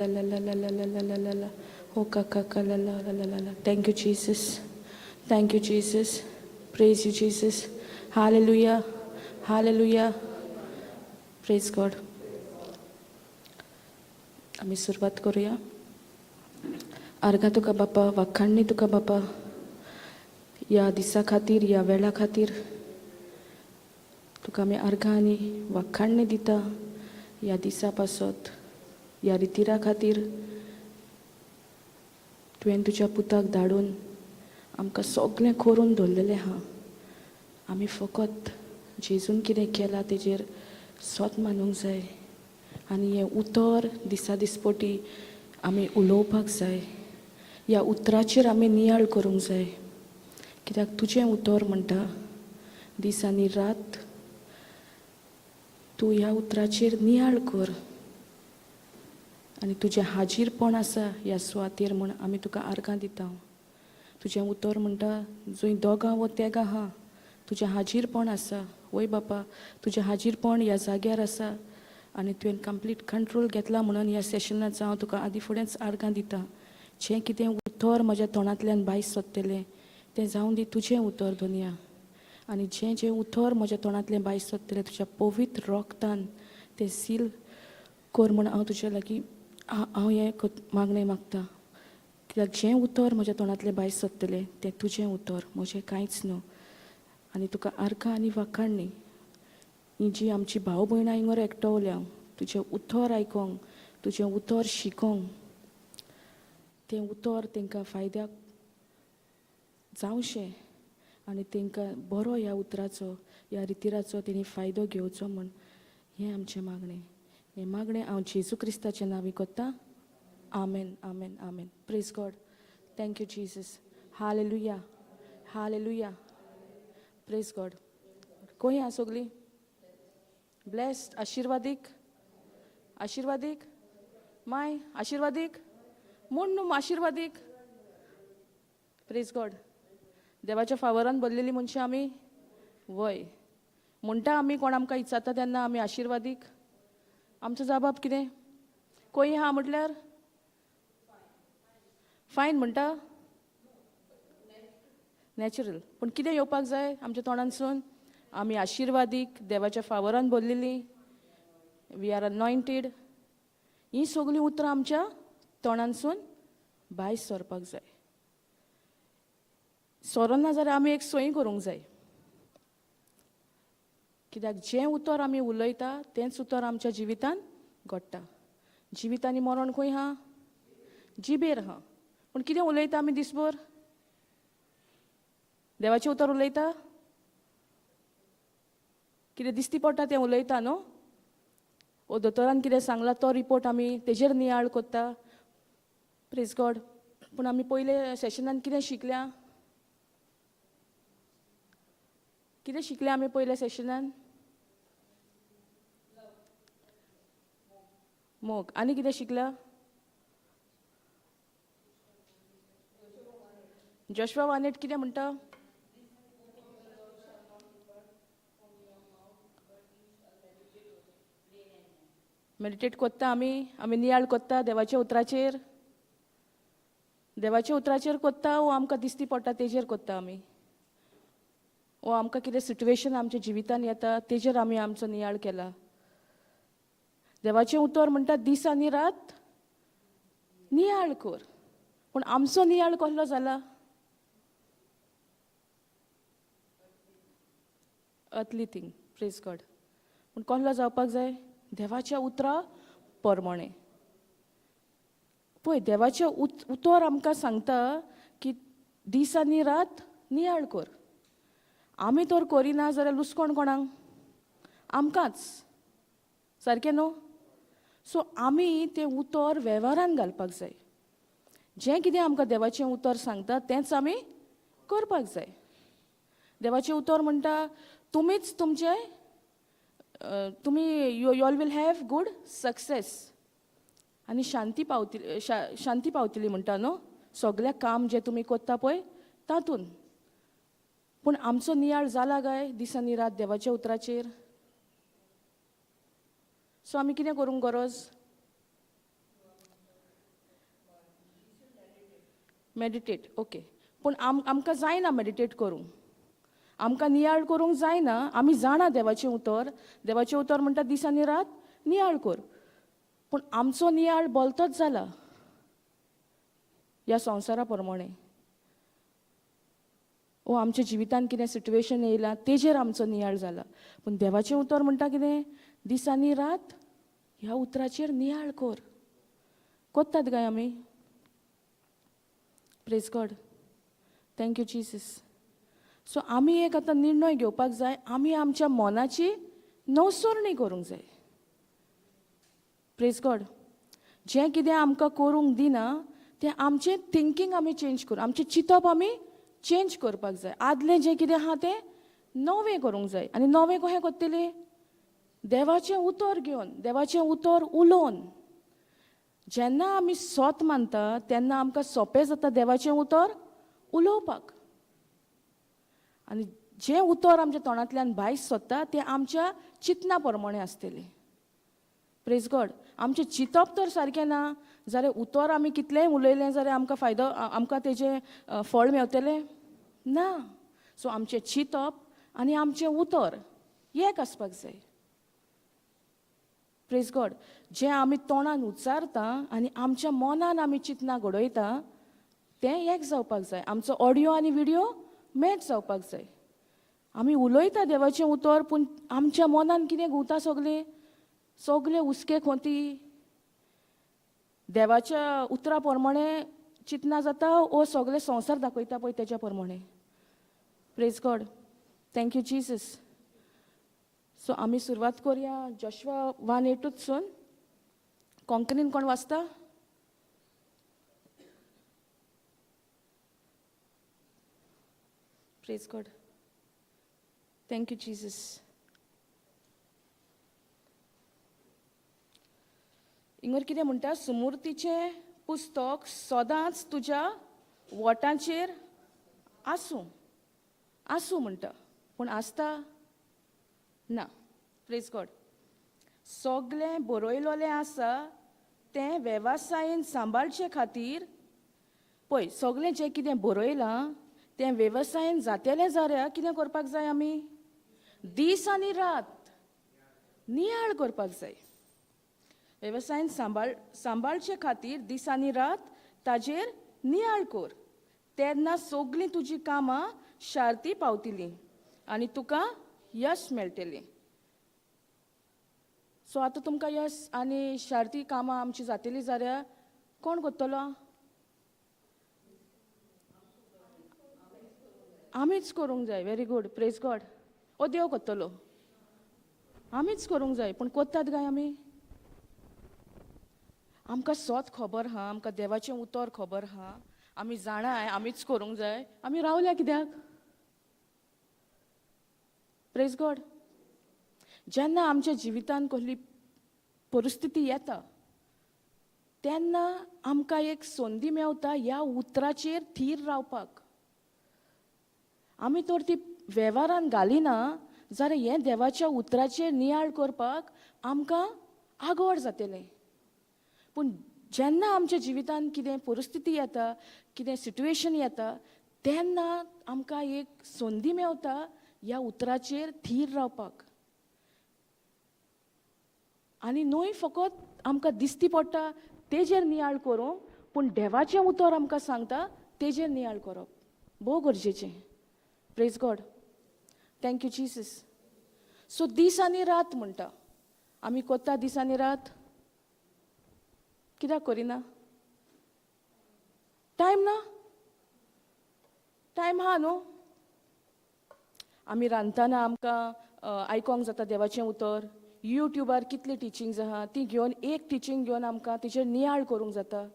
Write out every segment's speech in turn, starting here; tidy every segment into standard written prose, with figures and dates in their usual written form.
La la la la la la la la la. Oh ka ka ka la la la la la la. Thank you, Jesus. Thank you, Jesus. Praise you, Jesus. Hallelujah. Hallelujah. Praise God. आमी सुरवात करूया. आर्गां तुका बापा, वाखाणणी तुका बापा, ह्या दिसा खातीर, ह्या वेळा खातीर तुका आमी आर्गां आनी वाखाणणी दिता. ह्या दिसा पासत, ह्या रितिरा खातीर तुवें तुज्या पुताक धाडून आमकां सगळें करून दवरलेलें आहा. आमी फकत जेजून कितें केलां तेजेर सोत मानूंक जाय आनी हें उतर दिसा दिसपटी आमी उलोवपाक जाय. ह्या उतराचेर आमी नियाळ करूंक जाय, कित्याक तुजें उतर म्हणटा दीस आनी रात तूं ह्या उतराचेर नियाळ कर आनी तुजें हाजीरपण आसा ह्या सुवातेर म्हूण आमी तुका आर्गां दिता. तुजें उतर म्हणटा जंय दोगां वो तेगां आहा तुजें हाजीरपण आसा. वय बापा, तुजें हाजीरपण ह्या जाग्यार आसा आनी तुवें कंप्लीट कंट्रोल घेतला म्हणून ह्या सेशनाचो हांव तुका आदी फुडेंच आर्गां दिता. जें कितें उतर म्हज्या तोंडांतल्यान भायर सोदतलें तें जावं दी तुजें उतर धोनया, आनी जें जें उतर म्हज्या तोंडांतलें भायर सोदतलें तुज्या पवित्र रोगतान तें सील कर म्हूण हांव तुज्या लागीं हांव हें मागणें मागता. कित्याक जें उतर म्हज्या तोंडांतलें भायर सोदतलें तें तुजें उतर, म्हजें कांयच न्हू. आनी तुका आर्गां आनी वाखाणणी. ही जी आमची भाव भयणां हिंगर एकटवल्या तुजें उतर आयकोंक, तुजें उतर शिकोंक, तें उतर तांकां फायद्याक जावशें आनी तांकां बरो ह्या उतराचो, ह्या रितिराचो तेणी फायदो घेवचो म्हूण हें आमचें मागणें. हें मागणें हांव जेजू क्रिस्ताचें नांवी करतां. आमेन, आमेन, आमेन. Praise God. Thank you Jesus. Hallelujah, hallelujah. Praise God. खंय आहा सगळीं? ब्लेस्ड, आशिर्वादीक, आशिर्वादीक माय, आशिर्वादीक म्हूण न्हू, आशिर्वादीक. Praise God. देवाच्या फावरान भरलेली मनशां आमी. वय म्हणटा आमी, कोण आमकां इचारता तेन्ना आमी आशिर्वादीक. आमचो जबाब कितें? खंय आहा म्हटल्यार फायन म्हणटा, नॅचरल. पूण कितें येवपाक जाय आमच्या तोंडांतसून? आमी आशिर्वादीक, देवाच्या फावरान भरलेली, we are anointed. हीं सगळीं उतरां आमच्या तोंडांतसून भायर सरपाक जाय. सोरोना जाल्यार आमी एक सोय करूंक जाय, कित्याक जें उतर आमी उलयता तेंच उतर आमच्या जिवितान घडटा. जिवीत आनी मरण खंय आहा? जिबेर आहा. पूण कितें उलयता आमी दिसभर? देवाचें उतर उलयता? कितें दिसती पडटा तें उलयता न्हू? ओ दोतोरान कितें सांगलां तो रिपोर्ट आमी तेजेर नियाळ करता. Praise God. पूण आमी पयले सेशनान कितें शिकल्या? कितें शिकल्या आमी पयल्या सेशनान? मोग. आनी कितें शिकल्या? जोशुआ 1:8 कितें म्हणटा? मेडिटेट करता आमी, आमी नियाळ करता देवाच्या उतराचेर. देवाच्या उतराचेर करता वो आमकां दिसती पडटा तेजेर करता आमी? वो आमकां कितें सिट्युएशन आमच्या जिवितान येता तेजेर आमी आमचो नियाळ केला? देवाचें उतर म्हणटा दीस आनी रात नियाळ कर. पूण आमचो नियाळ कसलो जाला? Earthly thing. Praise God. पूण कसलो जावपाक जाय? देवाच्या उतरा प्रमाणे. पळय, देवाचें उतर आमकां सांगता की दीस आनी रात नियाळ कर. आमी तर करिना जाल्यार लुसकोण कोणाक? आमकांच. सारकें न्हू? सो आमी तें उतर वेव्हारान घालपाक जाय. जें कितें आमकां देवाचें उतर सांगता तेंच आमी करपाक जाय. देवाचें उतर म्हणटा तुमीच तुमचें तुमी you all will have good success आनी शांती पावतली, शांती पावतली म्हणटा न्हू सगळें काम जें तुमी करता पळय तातूंत. पूण आमचो नियाळ जाला काय दीस आनी रात देवाच्या उतराचेर? सो आमी कितें करूंक गरज? Meditate, okay. पूण आमकां जायना मेडिटेट करूंक, आमकां नियाळ करूंक जायना. आमी जाणा देवाचें उतर, देवाचें उतर म्हणटा दीस आनी रात नियाळ कर, पूण आमचो नियाळ बोलतोच जाला ह्या संवसारा प्रमाणे. ओ आमच्या जिवितान कितें सिट्युएशन येयलां तेजेर आमचो नियाळ जाला. पूण देवाचें उतर म्हणटा कितें, दीस आनी रात ह्या उतराचेर नियाळ कर. कोत्तात काय आमी? Praise God, thank you Jesus. So आमी एक आतां निर्णय घेवपाक जाय, आमी आमच्या मनाची नवसरणी करूंक जाय. Praise God. जें कितें आमकां करूंक दिना तें आमचें थिंकींग आमी चेंज करूं, आमचें चिंतप आमी चेंज करपाक जाय. आदलें जें कितें आहा तें नवें करूंक जाय. आनी नवें कशें करतलें? देवाचें उतर घेवन, देवाचें उतर उलोवन. जेन्ना आमी सोत मानता तेन्ना आमकां सोंपें जाता देवाचें उतर उलोवपाक. आनी जें उतर आमच्या तोंडांतल्यान भायर सोदता तें आमच्या चिंतना प्रमाणें आसतलें. Praise God. आमचें चिंतप तर सारकें ना जाल्यार उतर आमी कितलेंय उलयलें जाल्यार आमकां फायदो, आमकां तेजें फळ मेवतलें ना. सो आमचें चिंतप आनी आमचें उतर एक आसपाक जाय. Praise God. जें आमी तोंडान उच्चारता आनी आमच्या मनान आमी चिंतना घडयता तें एक जावपाक जाय. आमचो ऑडियो आनी विडियो मॅच जावपाक जाय. आमी उलयता देवाचें उतर, पूण आमच्या मनान कितें घुंवता सगळें, सगळे हुस्के खोंती. देवाच्या उतरा प्रमाणे चिंतना जाता ओ सगळे संवसार दाखयता पळय तेच्या प्रमाणे. Praise God, thank you Jesus. So आमी सुरवात करुया जोशवा 1:8सून. कोंकणीन कोण वाचता? Praise God, thank you Jesus. Inger कितें म्हणटा? सुमुर्तीचें पुस्तक सदांच तुज्या वोटांचेर आसूं, आसूं म्हणटा, पूण आसता ना. Praise God. सगळें बरयलोलें आसा तें वेवसायेन सांबाळचे खातीर. पळय, सगळें जें कितें बरयलां तें वेवसायेन जातेलें जाल्यार कितें करपाक जाय? आमी दीस आनी रात नियाळ करपाक जाय. वेवसायेन सांबाळचे खातीर दीस आनी रात ताजेर नियाळ कर, तेन्ना सगळीं तुजीं कामां शार्ती पावतलीं आनी तुका यश मेळटलें. सो आतां तुमकां यश आनी शार्ती कामां आमची जातली जाल्यार कोण करतलो? आमीच करूंक जाय. Very good, praise God. ओ देव करतलो, आमीच करूंक जाय. पूण करतात काय आमी? आमकां सोत खबर आहा, आमकां देवाचें उतर खबर आहा, आमी जाणाय आमीच करूंक जाय. आमी रावल्या कित्याक? Praise God. जेन्ना आमच्या जिवितान कसली परिस्थिती येता तेन्ना आमकां एक संदी मेवता ह्या उतराचेर थीर रावपाक. आमी तर ती वेव्हारान घालिना जाल्यार हें देवाच्या उतराचेर नियाळ करपाक आमकां आगोड जातलें. पूण जेन्ना आमच्या जिवितान कितें परिस्थिती येता, कितें सिट्युएशन येता, तेन्ना आमकां एक संदी मेवता ह्या उतराचेर थीर रावपाक. आनी न्हय फकत आमकां दिसती पडटा तेजेर नियाळ करूंक, पूण देवाचें उतर आमकां सांगता तेजेर नियाळ करप भोव गरजेचें. Praise God, thank you Jesus. So दीस आनी रात म्हणटा, आमी कोत्ता दीस आनी रात? कित्याक करिना? टायम ना, टायम आहा न्हू. आमी रांदतना आमकां आयकोंक जाता देवाचें उतर. युट्यूबार कितली टिचिंग्स आहा ती घेवन, एक टिचींग घेवन आमकां तेचेर नियाळ करूंक जाता,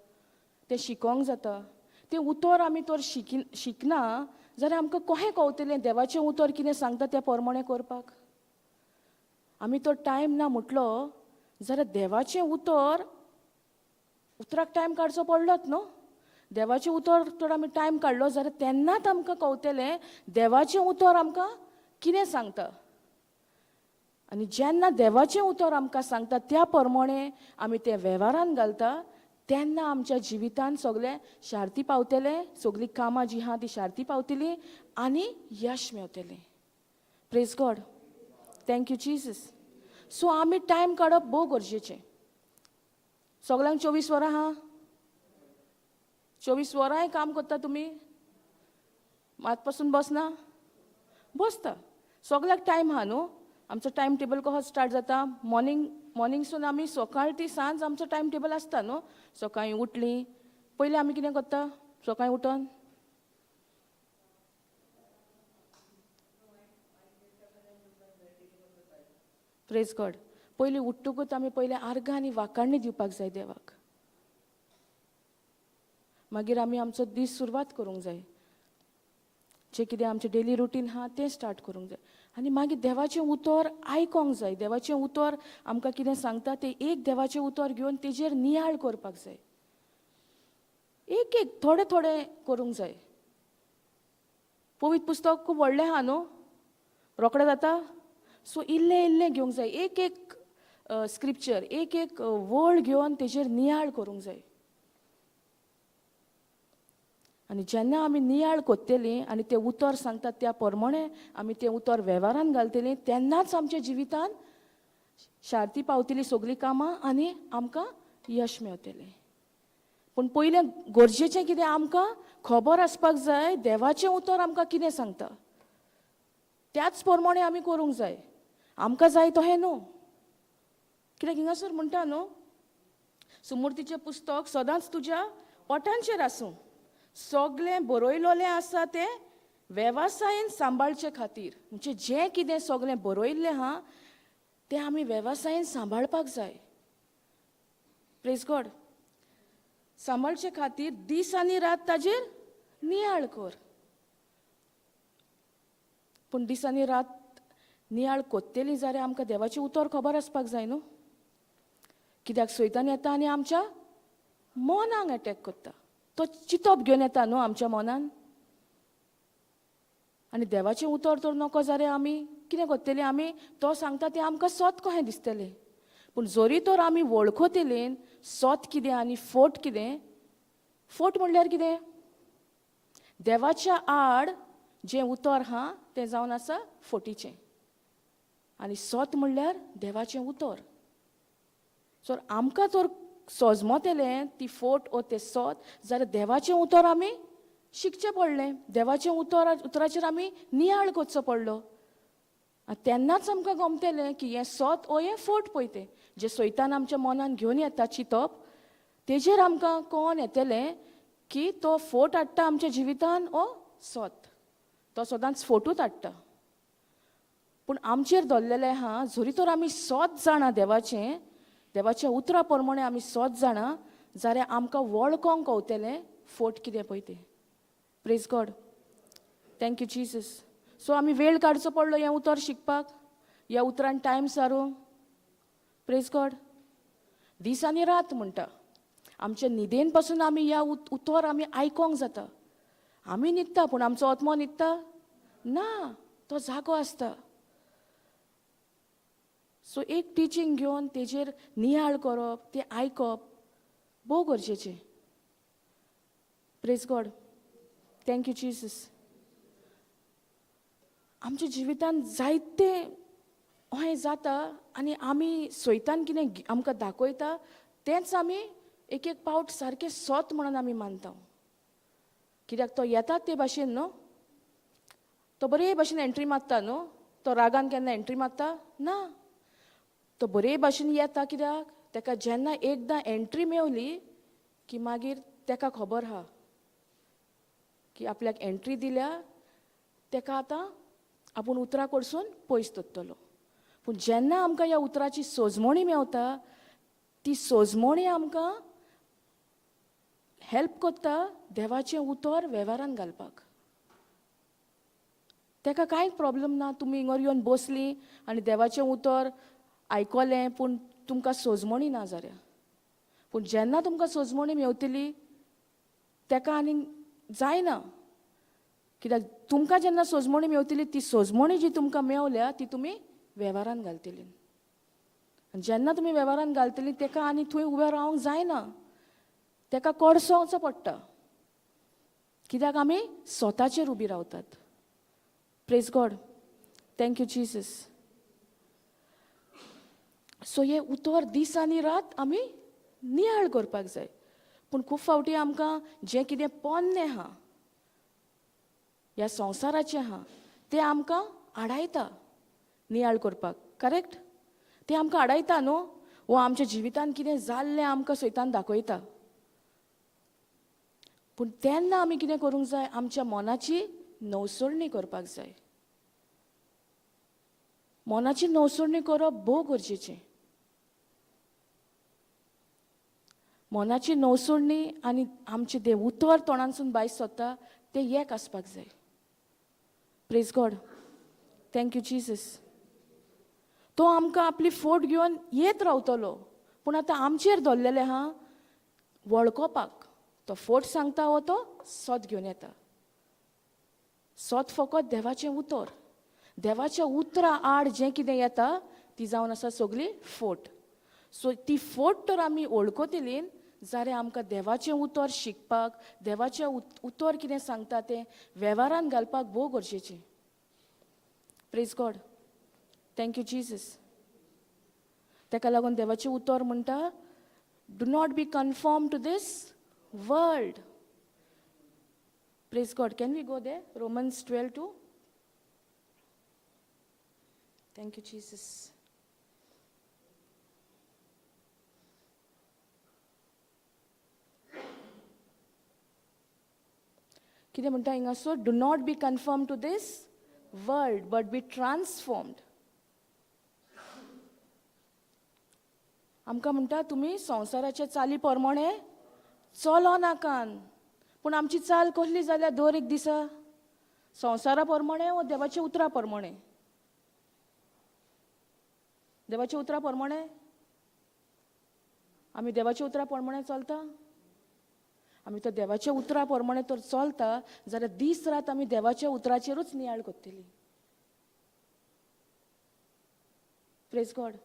तें शिकोंक जाता. तें उतर आमी तर शिकना जाल्यार आमकां कशें कळटलें देवाचें उतर कितें सांगता त्या प्रमाणें करपाक? आमी तो टायम ना म्हटलो जाल्यार देवाचें उतर, उतराक टायम काडचो पडलोच न्हू. देवाचें उतर तर आमी टायम काडलो जाल्यार तेन्नाच आमकां कळटलें देवाचें उतर आमकां कितें सांगता. आनी जेन्ना देवाचें उतर आमकां सांगता त्या प्रमाणें आमी तें वेव्हारान घालता, तेन्ना आमच्या जिवितान सगळें शार्ती पावतलें, सगळीं कामां जीं आहा तीं शार्ती पावतलीं आनी यश मेवतलें. Praise God, thank you Jesus. So आमी टायम काडप भोव गरजेचें. सगळ्यांक 24 वरां आहा, 24 वरांय काम करता तुमी, मात पासून बसना, बसता. सगळ्याक टायम आहा न्हू. आमचो टायम टेबल कसो स्टार्ट जाता, मॉर्निंगसून आमी सकाळ ती सांज आमचो टायम टेबल आसता न्हू. सकाळीं उठलीं, पयलीं आमी कितें करता, सकाळीं उठोन प्रेज गॉड, पयलीं उठ्ठकूच आमी पयलीं आर्गां आनी वाखाणी दिवपाक जाय देवाक. मागीर आमी आमचो दीस सुरवात करूंक जाय, जें कितें आमचें डेली रुटीन आहा तें स्टार्ट करूंक जाय. आनी मागीर देवाचें उतर आयकोंक जाय. देवाचें उतर आमकां कितें सांगता तें एक देवाचें उतर घेवन तेजेर नियाळ करपाक जाय. एक एक थोडें थोडें करूंक जाय. पवित्र पुस्तक खूब व्हडलें आहा न्हू, रोखडें जाता. सो इल्लें इल्लें घेवंक जाय, एक एक स्क्रिप्चर, एक एक वळ घेवन तेजेर नियाळ करूंक जाय. आनी जेन्ना आमी नियाळ कोत्तलीं आनी तें उतर सांगतात त्या प्रमाणे आमी तें उतर वेव्हारान घालतलीं, तेन्नाच आमच्या जिवितान शार्ती पावतली सगळीं कामां आनी आमकां यश मेवतलें. पूण पयलें गरजेचें कितें, आमकां खबर आसपाक जाय देवाचें उतर आमकां कितें सांगता, त्याच प्रमाणे आमी करूंक जाय. आमकां जाय तशें न्हू. कित्याक हिंगासर म्हणटा न्हू, सुमूर्तीचें पुस्तक सदांच तुज्या ओठांचेर आसूं, सगळें बरयलोलें आसा तें वेवसायेन सांबाळचे खातीर. म्हणजे जें कितें सगळें बरयल्लें आहा तें आमी वेवसायेन सांबाळपाक जाय. प्रेज गॉड. सांबाळचे खातीर दीस आनी रात ताजेर नियाळ कर. पूण दीस आनी रात नियाळ कोत्तेली जाल्यार आमकां देवाचें उतर खबर आसपाक जाय न्हू. कित्याक सैतान येता आनी आमच्या मनाक एटॅक करता, तो चिंतप घेवन येता न्हू आमच्या मनान. आनी देवाचें उतर तर नको जाल्यार आमी कितें करतलीं, आमी तो सांगता तें आमकां सत कशें दिसतलें. पूण जरी तर आमी वळखतलीं सत कितें आनी फोट कितें, फोट म्हणल्यार कितें, देवाच्या आड जें उतर आहा तें जावन आसा फोटीचें, आनी सत म्हणल्यार देवाचें उतर. सो आमकां जर सोजमतलें ती फोट ओ तें सत जाल्यार देवाचें उतर आमी शिकचें पडलें, देवाचें उतर उतराचेर आमी नियाळ करचो पडलो. आनी तेन्नाच आमकां गमतलें की हें सत ओ हें फोट पळय तें जें सैतान आमच्या मनान घेवन येता चिंतप, तेजेर आमकां कोण येतलें की तो फोट हाडटा आमच्या जिवितान ओ सत, तो सदांच फोटूच हाडटा. पूण आमचेर धरलेलें आहा, जरी तर आमी सत जाणा देवाचें, देवाच्या उतरा प्रमाणे आमी सत जाणा जाल्यार आमकां वळखोंक कवतलें फोट कितें पळय तें. Praise God, thank you Jesus. So आमी वेळ काडचो पडलो हें उतर शिकपाक, ह्या उतरान टायम सारूंक. प्रेज गॉड. दीस आनी रात म्हणटा, आमच्या न्हिदेन पासून आमी ह्या उतर आमी आयकोंक जाता. आमी न्हिदता पूण आमचो आत्मो न्हिदता ना, तो जागो आसता. सो एक टिचींग घेवन तेजेर नियाळ करप, तें आयकप भोव गरजेचें. Praise God, thank you Jesus. आमच्या जिवितान जायते अहें जाता आनी आमी सैतान कितें आमकां दाखयता तेंच आमी एक एक पावट सारकें सत म्हणून आमी मानता. कित्याक तो येता ते भाशेन न्हू, तो बरे भाशेन एंट्री मारता न्हू, तो रागान केन्ना एंट्री मारता ना, तो बरे भाशेन येता. कित्याक तेका जेन्ना एकदां एंट्री मेवली की मागीर तेका खबर आहा की आपल्याक एंट्री दिल्या, तेका आतां आपूण उतरां कडसून पयस दवरतलो. पूण जेन्ना आमकां ह्या उतराची सोजमणी मेवता, ती सोजमणी आमकां हेल्प करता देवाचें उतर वेव्हारान घालपाक. तेका कांय प्रॉब्लम ना, तुमी हिंगर येवन बसलीं आनी देवाचें उतर आयकलें पूण तुमकां सोजमणी ना जाल्यार, पूण जेन्ना तुमकां सोजमणी मेवतली तेका आनीक जायना. कित्याक तुमकां जेन्ना सोजमणी मेवतली ती सोजमणी जी तुमकां मेवल्या ती तुमी वेव्हारान घालतली, आनी जेन्ना तुमी वेव्हारान घालतली तेका आनी थंय उबें रावंक जायना. तेका कोडसोवचो पडटा, कित्याक आमी स्वताचेर उबी रावतात. Praise God, thank you Jesus. So हें उतर दीस आनी रात आमी नियाळ करपाक जाय. पूण खूब फावटी आमकां जें कितें पोन्नें आहा, ह्या संवसाराचें आहा, तें आमकां आडायता नियाळ करपाक. करेक्ट? तें आमकां आडायता न्हू, वो आमच्या जिवितान कितें जाल्लें आमकां सैतान दाखयता. पूण तेन्ना आमी कितें करूंक जाय, आमच्या मनाची नवसरणी करपाक जाय. मनाची नवसरणी करप भोव गरजेचें. मनाची नवसरणी आनी आमचें तें उतर तोंडांतसून भायर सरता तें एक आसपाक जाय. Praise God, thank you Jesus. तो आमकां आपली फोट घेवन येत रावतलो, पूण आतां आमचेर धरलेलें आहा वळखोपाक. तो फोट सांगता हो तो सत घेवन येता. सत फकत देवाचें उतर. देवाच्या उतरा आड जें कितें येता ती जावन आसा सगळी फोट. सो ती फोट तर आमी वळखतली जाल्यार आमकां देवाचें उतर शिकपाक, देवाचें उतर कितें सांगता तें वेव्हारान घालपाक भोव गरजेचें. Praise God, thank you Jesus. तेका लागून देवाचें उतर म्हणटा, do not be conform to this world. Praise God. Can we go there? Romans 12:2. Thank you Jesus. कितें म्हणटा हिंगासर? Do not be conform to this world but be transformed. आमकां म्हणटा तुमी संवसाराच्या चाली प्रमाणे चलो नाकान. पूण आमची चाल कसली जाल्यार दर एक दिसा संवसारा प्रमाणे वो देवाच्या उतरा प्रमाणे? देवाच्या उतरा प्रमाणे आमी देवाच्या उतरा प्रमाणे चलता. आमी तर देवाच्या उतरा प्रमाणे तर चलता जाल्यार दीस रात आमी देवाच्या उतराचेरूच नियाळ करतली. Praise God.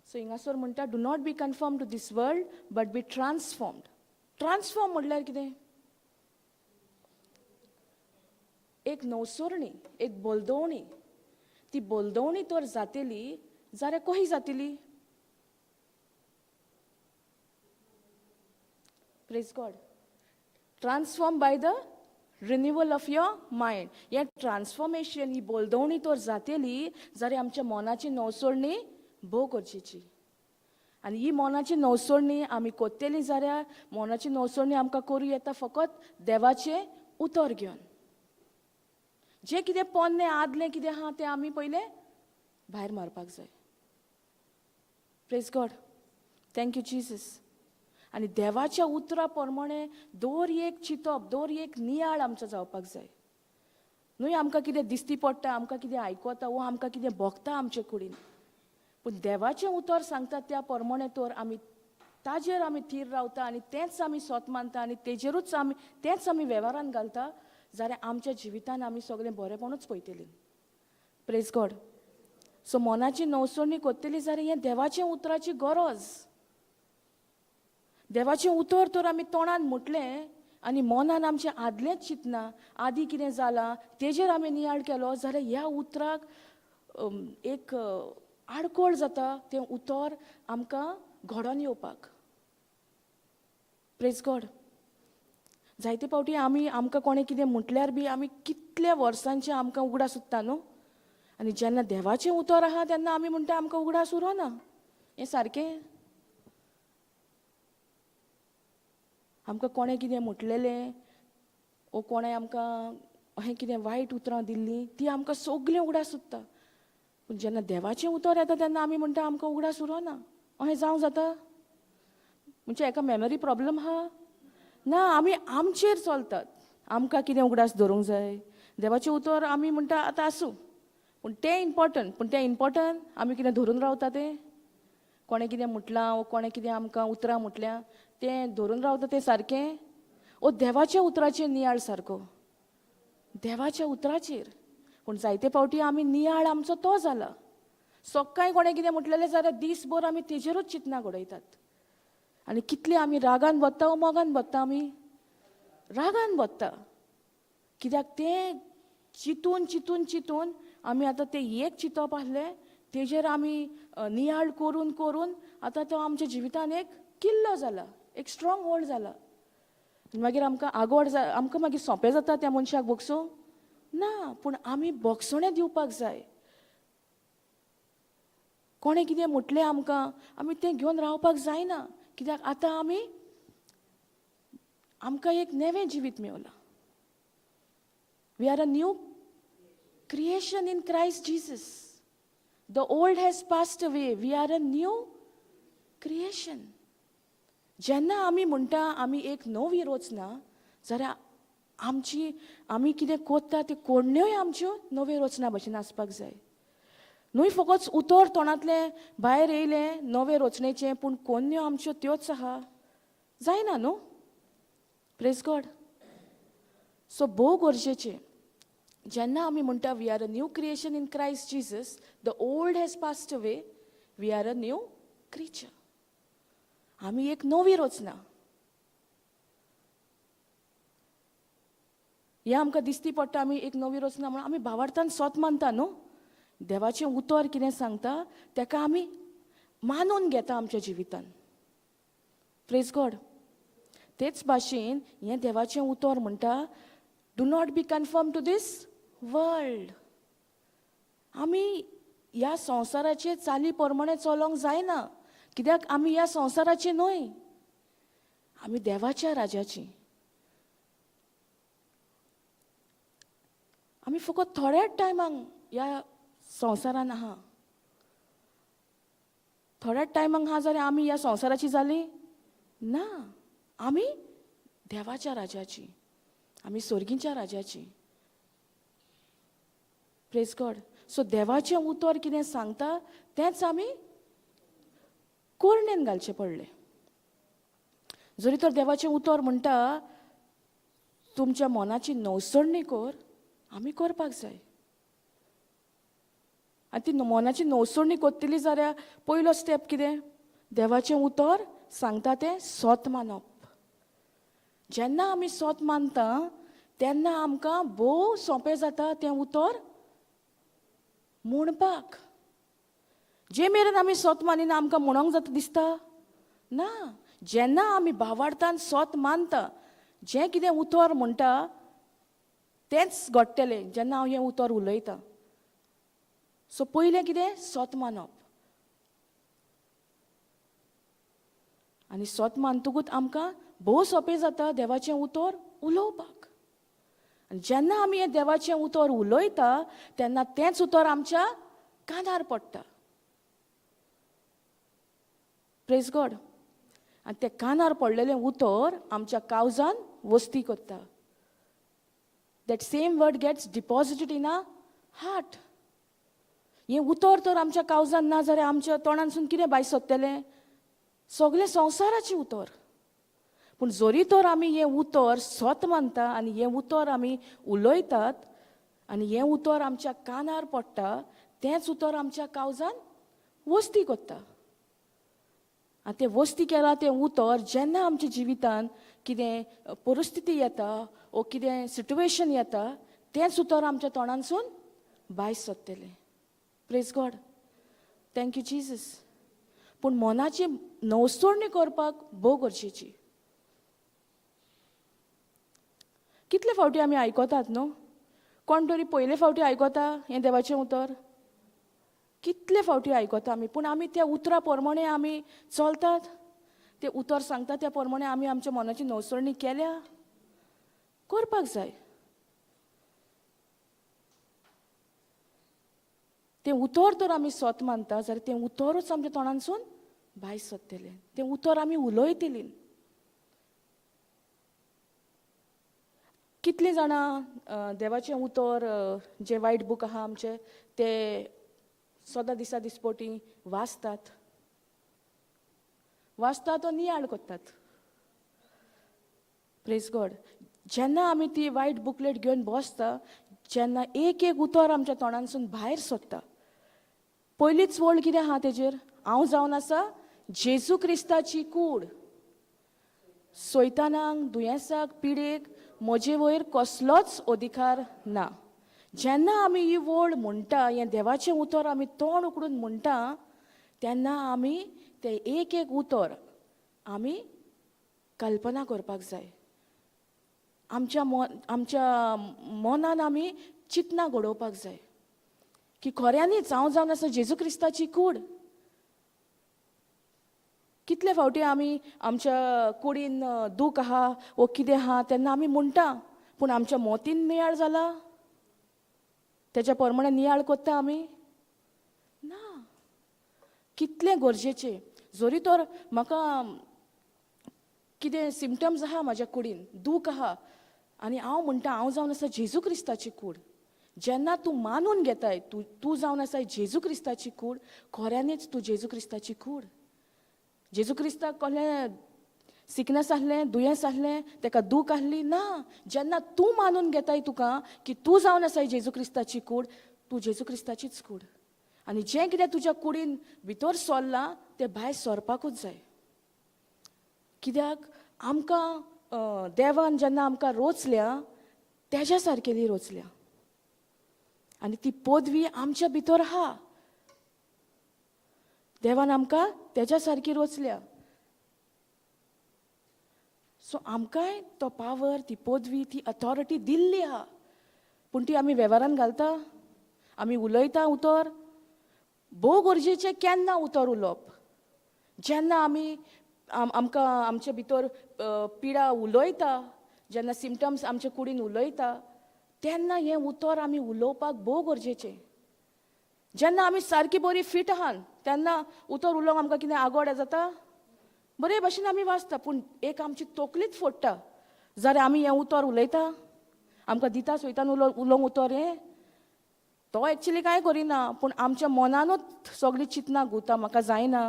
सो हिंगासर म्हणटा, do not be conform to this world but be transformed. Transform म्हणल्यार कितें? एक नवसरणी, एक बोलदोवणी. ती बोलदोवणी तर जातली जाल्यार कशी जातली? Praise God. Transform by the renewal of your mind. हें ट्रान्सफॉर्मेशन, ही बोलदोवणी तर जातली जाल्यार आमच्या मनाची नवसरणी भोव गरजेची. आनी ही मनाची नवसरणी आमी कोत्तेली जाल्यार मनाची नवसरणी आमकां करूं येता फकत देवाचें उतर घेवन. जें कितें पोन्नें आदलें कितें आहा तें आमी पयलें भायर मारपाक जाय. Praise God, thank you Jesus. आनी देवाच्या उतरा प्रमाणे दर एक चिंतप, दर एक नियाळ आमचो जावपाक जाय. न्हय आमकां कितें दिसती पडटा, आमकां कितें आयकता वो आमकां कितें भोगता आमचे कुडीन, पूण देवाचें उतर सांगता त्या प्रमाणे तर आमी ताजेर आमी थीर रावता आनी तेंच आमी सोत मानता आनी तेजेरूच आमी तेंच आमी वेव्हारान घालता जाल्यार आमच्या जिवितान आमी सगळें बरेंपणूच पळयतलीं. Praise God. सो मनाची नवसरणी करतली जाल्यार हें देवाचें उतराची गरज. देवाचें उतर तर आमी तोंडान म्हटलें आनी मनान आमचें आदलेंच चिंतना, आदीं कितें जालां तेजेर आमी नियाळ केलो जाल्यार ह्या उतराक एक आडखळ जाता तें उतर आमकां घडोवन येवपाक. Praise God. जायते फावटी आमी आमकां कोणें कितें म्हटल्यार बी आमी कितल्या वर्सांचें आमकां उगडास उरता न्हू, आनी जेन्ना देवाचें उतर आहा तेन्ना आमी म्हणटा आमकां उगडास उरोना. हें सारकें? आमकां कोणें कितें म्हटलेलें वो कोणें आमकां अहें कितें वायट उतरां दिल्लीं ती आमकां सगळीं उगडास उरता. पूण जेन्ना देवाचें उतर येता तेन्ना आमी म्हणटा आमकां उगडास उरोना. अहें जावं जाता? म्हणजे एका मेमरी प्रॉब्लम आहा ना, आमी आमचेर चलतात. आमकां कितें उगडास दवरूंक जाय देवाचें उतर आमी म्हणटा आतां आसूं, पूण तें इम्पोर्टंट. पूण तें इम्पोर्टंट आमी कितें धरून रावता तें कोणें कितें म्हटलां वो कोणें कितें आमकां उतरां म्हटल्यां तें धरून रावता तें सारकें? ओ देवाच्या उतराचेर नियाळ सारको, देवाच्या उतराचेर. पूण जायते फावटी आमी नियाळ आमचो तो जाला. सकाळीं कोणें कितें म्हटलेलें जाल्यार दीसभर आमी तेजेरूच चिंतना घडयतात आनी कितले आमी रागान बत्ता वो मोगान बत्ता? आमी रागान बत्ता, कित्याक तें चिंतून चिंतून चिंतून आमी आतां तें एक चिंतप आसलें तेजेर आमी नियाळ करून करून आतां तो आमच्या जिवितान एक किल्लो जाला, एक स्ट्रॉंग होल्ड जाला. मागीर आमकां आगोड जा, आमकां मागीर सोंपें जाता त्या मनशाक भोगसूंक ना, पूण आमी भोगसणें दिवपाक जाय. कोणें कितें म्हटलें आमकां, आमी तें घेवन रावपाक जायना, कित्याक आतां आमी आमकां एक नवें जिवीत मेवलां. We are a new creation in Christ Jesus. The old has passed away, we are a new creation. जेन्ना आमी म्हणटा आमी एक नवी रचना, जाल्यार आमची आमी कितें कोत्ता त्यो कोडण्योय आमच्यो नव्यो रचना भशेन आसपाक जाय. न्हय फकत उतर तोंडांतलें भायर येयलें नवे रचणेचें, पूण कोन्न्यो आमच्यो त्योच आहा, जायना न्हू. Praise God. सो भोव गरजेचें, जेन्ना आमी म्हणटा we are a new creation in Christ Jesus, the old has passed away, we are a new creature. आमी एक नवी रचना. हें आमकां दिसती पडटा, आमी एक नवी रचना म्हणून आमी भावार्थान सोत मानता न्हू. देवाचें उतर कितें सांगता तेका आमी मानून घेता आमच्या जिवितान. Praise God. तेच भाशेन हें देवाचें उतर म्हणटा, do not be conform to this world. आमी ह्या संवसाराचे चाली प्रमाणे चलोवंक जायना, कित्याक आमी ह्या संवसाराचे न्हय, आमी देवाच्या राजाची. आमी फकत थोड्याच टायमाक ह्या संवसारान आहा, थोड्याच टायमाक आहा जाल्यार आमी ह्या संवसाराची जाली ना, आमी देवाच्या राजाची, आमी सोर्गीच्या राजाची. Praise God. सो देवाचें उतर कितें सांगता तेंच आमी कोरणेन घालचें पडलें. जरी तर देवाचें उतर म्हणटा तुमच्या मनाची नवसरणी कर, आमी करपाक जाय. आनी ती मनाची नवसरणी करतली जाल्यार पयलो स्टेप कितें? देवाचें उतर सांगता तें सोत मानप. जेन्ना आमी सोत मानता तेन्ना आमकां भोव सोंपें जाता तें उतर म्हणपाक. जे मेरेन आमी सोत मानिना आमकां म्हणोंक जाता दिसता ना. जेन्ना आमी भावार्थान सोत मानता, जें कितें उतर म्हणटा तेंच घडटलें जेन्ना हांव हें उतर उलयतां. सो पयलें कितें? सोत मानप. आनी सोत मानतकूच आमकां भोव सोंपें जाता देवाचें उतर उलोवपाक. आनी जेन्ना आमी हें देवाचें उतर उलयता तेन्ना तेंच उतर आमच्या कानार पडटा. Praise God. आनी तें कानार पडलेलें उतर आमच्या कावजान वस्ती करता. That same word gets deposited in a heart. हें उतर तर आमच्या कावजान ना जाल्यार आमच्या तोंडानसून कितें भायर सोदतलें? सगळें संवसाराचें उतर. पूण जरी तर आमी हें उतर सत मानता आनी हें उतर आमी उलयतात आनी हें उतर आमच्या कानार पडटा, तेंच उतर आमच्या कावजान वस्ती करता. आनी तें वस्ती केलां तें उतर जेन्ना आमच्या जिवितान कितें परिस्थिती येता वो कितें सिट्युएशन येता, तेंच उतर आमच्या तोंडानसून भायर सोदतलें. Praise God. Thank you Jesus. पूण मनाची नवसरणी करपाक भोव गरजेची. कितले फावटी आमी आयकतात न्हू, कोण तरी पयले फावटी आयकता हें देवाचें उतर, कितले फावटी आयकता आमी, पूण आमी त्या उतरा प्रमाणे आमी चलतात, तें उतर सांगता त्या प्रमाणे आमी आमच्या मनाची नवसरणी केल्या, करपाक जाय. तें उतर तर आमी सत मानता जाल्यार तें उतरूच आमच्या तोंडानसून भायर सोदतलें, तें उतर आमी उलयतलीं. कितलीं जाणां देवाचें उतर जें वायट बूक आहा आमचें तें सदां दिसा दिसपोटी वाचतात, वाचतात तो नियाळ करतात. Praise God. जेन्ना आमी ती वायट बुकलेट घेवन बसता, जेन्ना एक एक उतर आमच्या तोंडानसून भायर सोदता, पयलीच वळ कितें आहा तेजेर, हांव जावन आसा जेजू क्रिस्ताची कूड. सैतानाक, दुयेंसाक, पिडेक म्हजे वयर कसलोच अधिकार ना. जेन्ना आमी ही वळ म्हणटा, हें देवाचें उतर आमी तोंड उकडून म्हणटा, तेन्ना आमी तें एक एक उतर आमी कल्पना करपाक जाय. आमच्या मनान आमी चिंतना घडोवपाक जाय की खऱ्यांनीच हांव जावन आसा जेजू क्रिस्ताची कूड. कितले फावटी आमी आमच्या कुडीन दूख आहा वो कितें आहा तेन्ना आमी म्हणटा, पूण आमच्या मोतीन नियाळ जाला तेच्या प्रमाणे नियाळ करता आमी ना. कितलें गरजेचें, जरी तर म्हाका कितें सिमटम्स आहा म्हाज्या कुडीन, दूख आहा आनी हांव म्हणटा हांव जावन आसा जेजू क्रिस्ताची कूड. जेन्ना तूं मानून घेताय तूं तूं जावन आसाय जेजू क्रिस्ताची कूड, खऱ्यांनीच तूं जेजू क्रिस्ताची कूड. जेजू क्रिस्ताक कसलें सिकनस आसलें, दुयेंस आसलें, तेका दूख आसली ना. जेन्ना तूं मानून घेताय तुका की तूं जावन आसाय जेजू क्रिस्ताची कूड, तूं जेजू क्रिस्ताचीच कूड. आनी जें कितें तुज्या कुडीन भितर सरलां तें भायर सरपाकूच जाय. कित्याक आमकां देवान जेन्ना आमकां रोचल्या तेज्या सारकेली रोचल्या आनी ती पदवी आमच्या भितर आहा. देवान आमकां तेज्या सारकी रोचल्या. सो आमकांय तो पावर, ती पदवी, ती अथॉरिटी दिल्ली आहा, पूण ती आमी वेव्हारान घालता, आमी उलयता उतर. भोव गरजेचें केन्ना उतर उलोवप, जेन्ना आमी आमकां आमचे भितर पिडा उलयता, जेन्ना सिमटम्स आमचे कुडीन उलयता, तेन्ना हें उतर आमी उलोवपाक भोव गरजेचें. जेन्ना आमी सारकी बरी फिट आहान तेन्ना उतर उलोवंक आमकां कितें आगोड जाता, बरे भाशेन आमी वाचता, पूण एक आमची तकलीच फोडटा जाल्यार आमी हें उतर उलयता, आमकां दिता सयतान उलोवंक उतर हें. तो एक्चुली कांय करिना, पूण आमच्या मनानूच सगळीं चिंतना घुंवता, म्हाका जायना,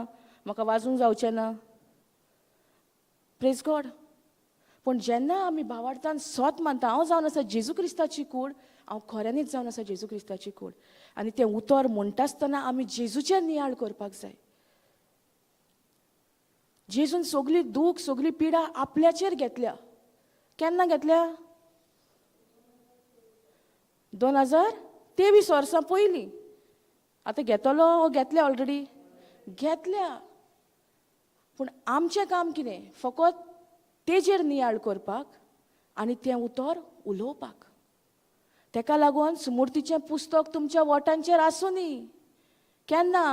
म्हाका वाजूंक जावचें ना. Praise God. पूण जेन्ना आमी भावार्थान सोत मानता हांव जावन आसा जेजू क्रिस्ताची कूड, हांव खऱ्यांनीच जावन आसा जेजू क्रिस्ताची कूड. आनी तें उतर म्हणटा आसतना आमी जेजूचेर नियाळ करपाक जाय. जेजून सगली दूख, सगली पिडा आपल्याचेर घेतल्या. केन्ना घेतल्या? 2023 वर्सां पयलीं. आतां घेतलो वो घेतल्या ऑलरेडी? घेतल्या. पूण आमचें काम कितें? फकत तेजेर नियाळ करपाक आनी तें उतर उलोवपाक. तेका लागून सुमूर्तीचें पुस्तक तुमच्या वोटांचेर आसूं न्ही. केन्ना?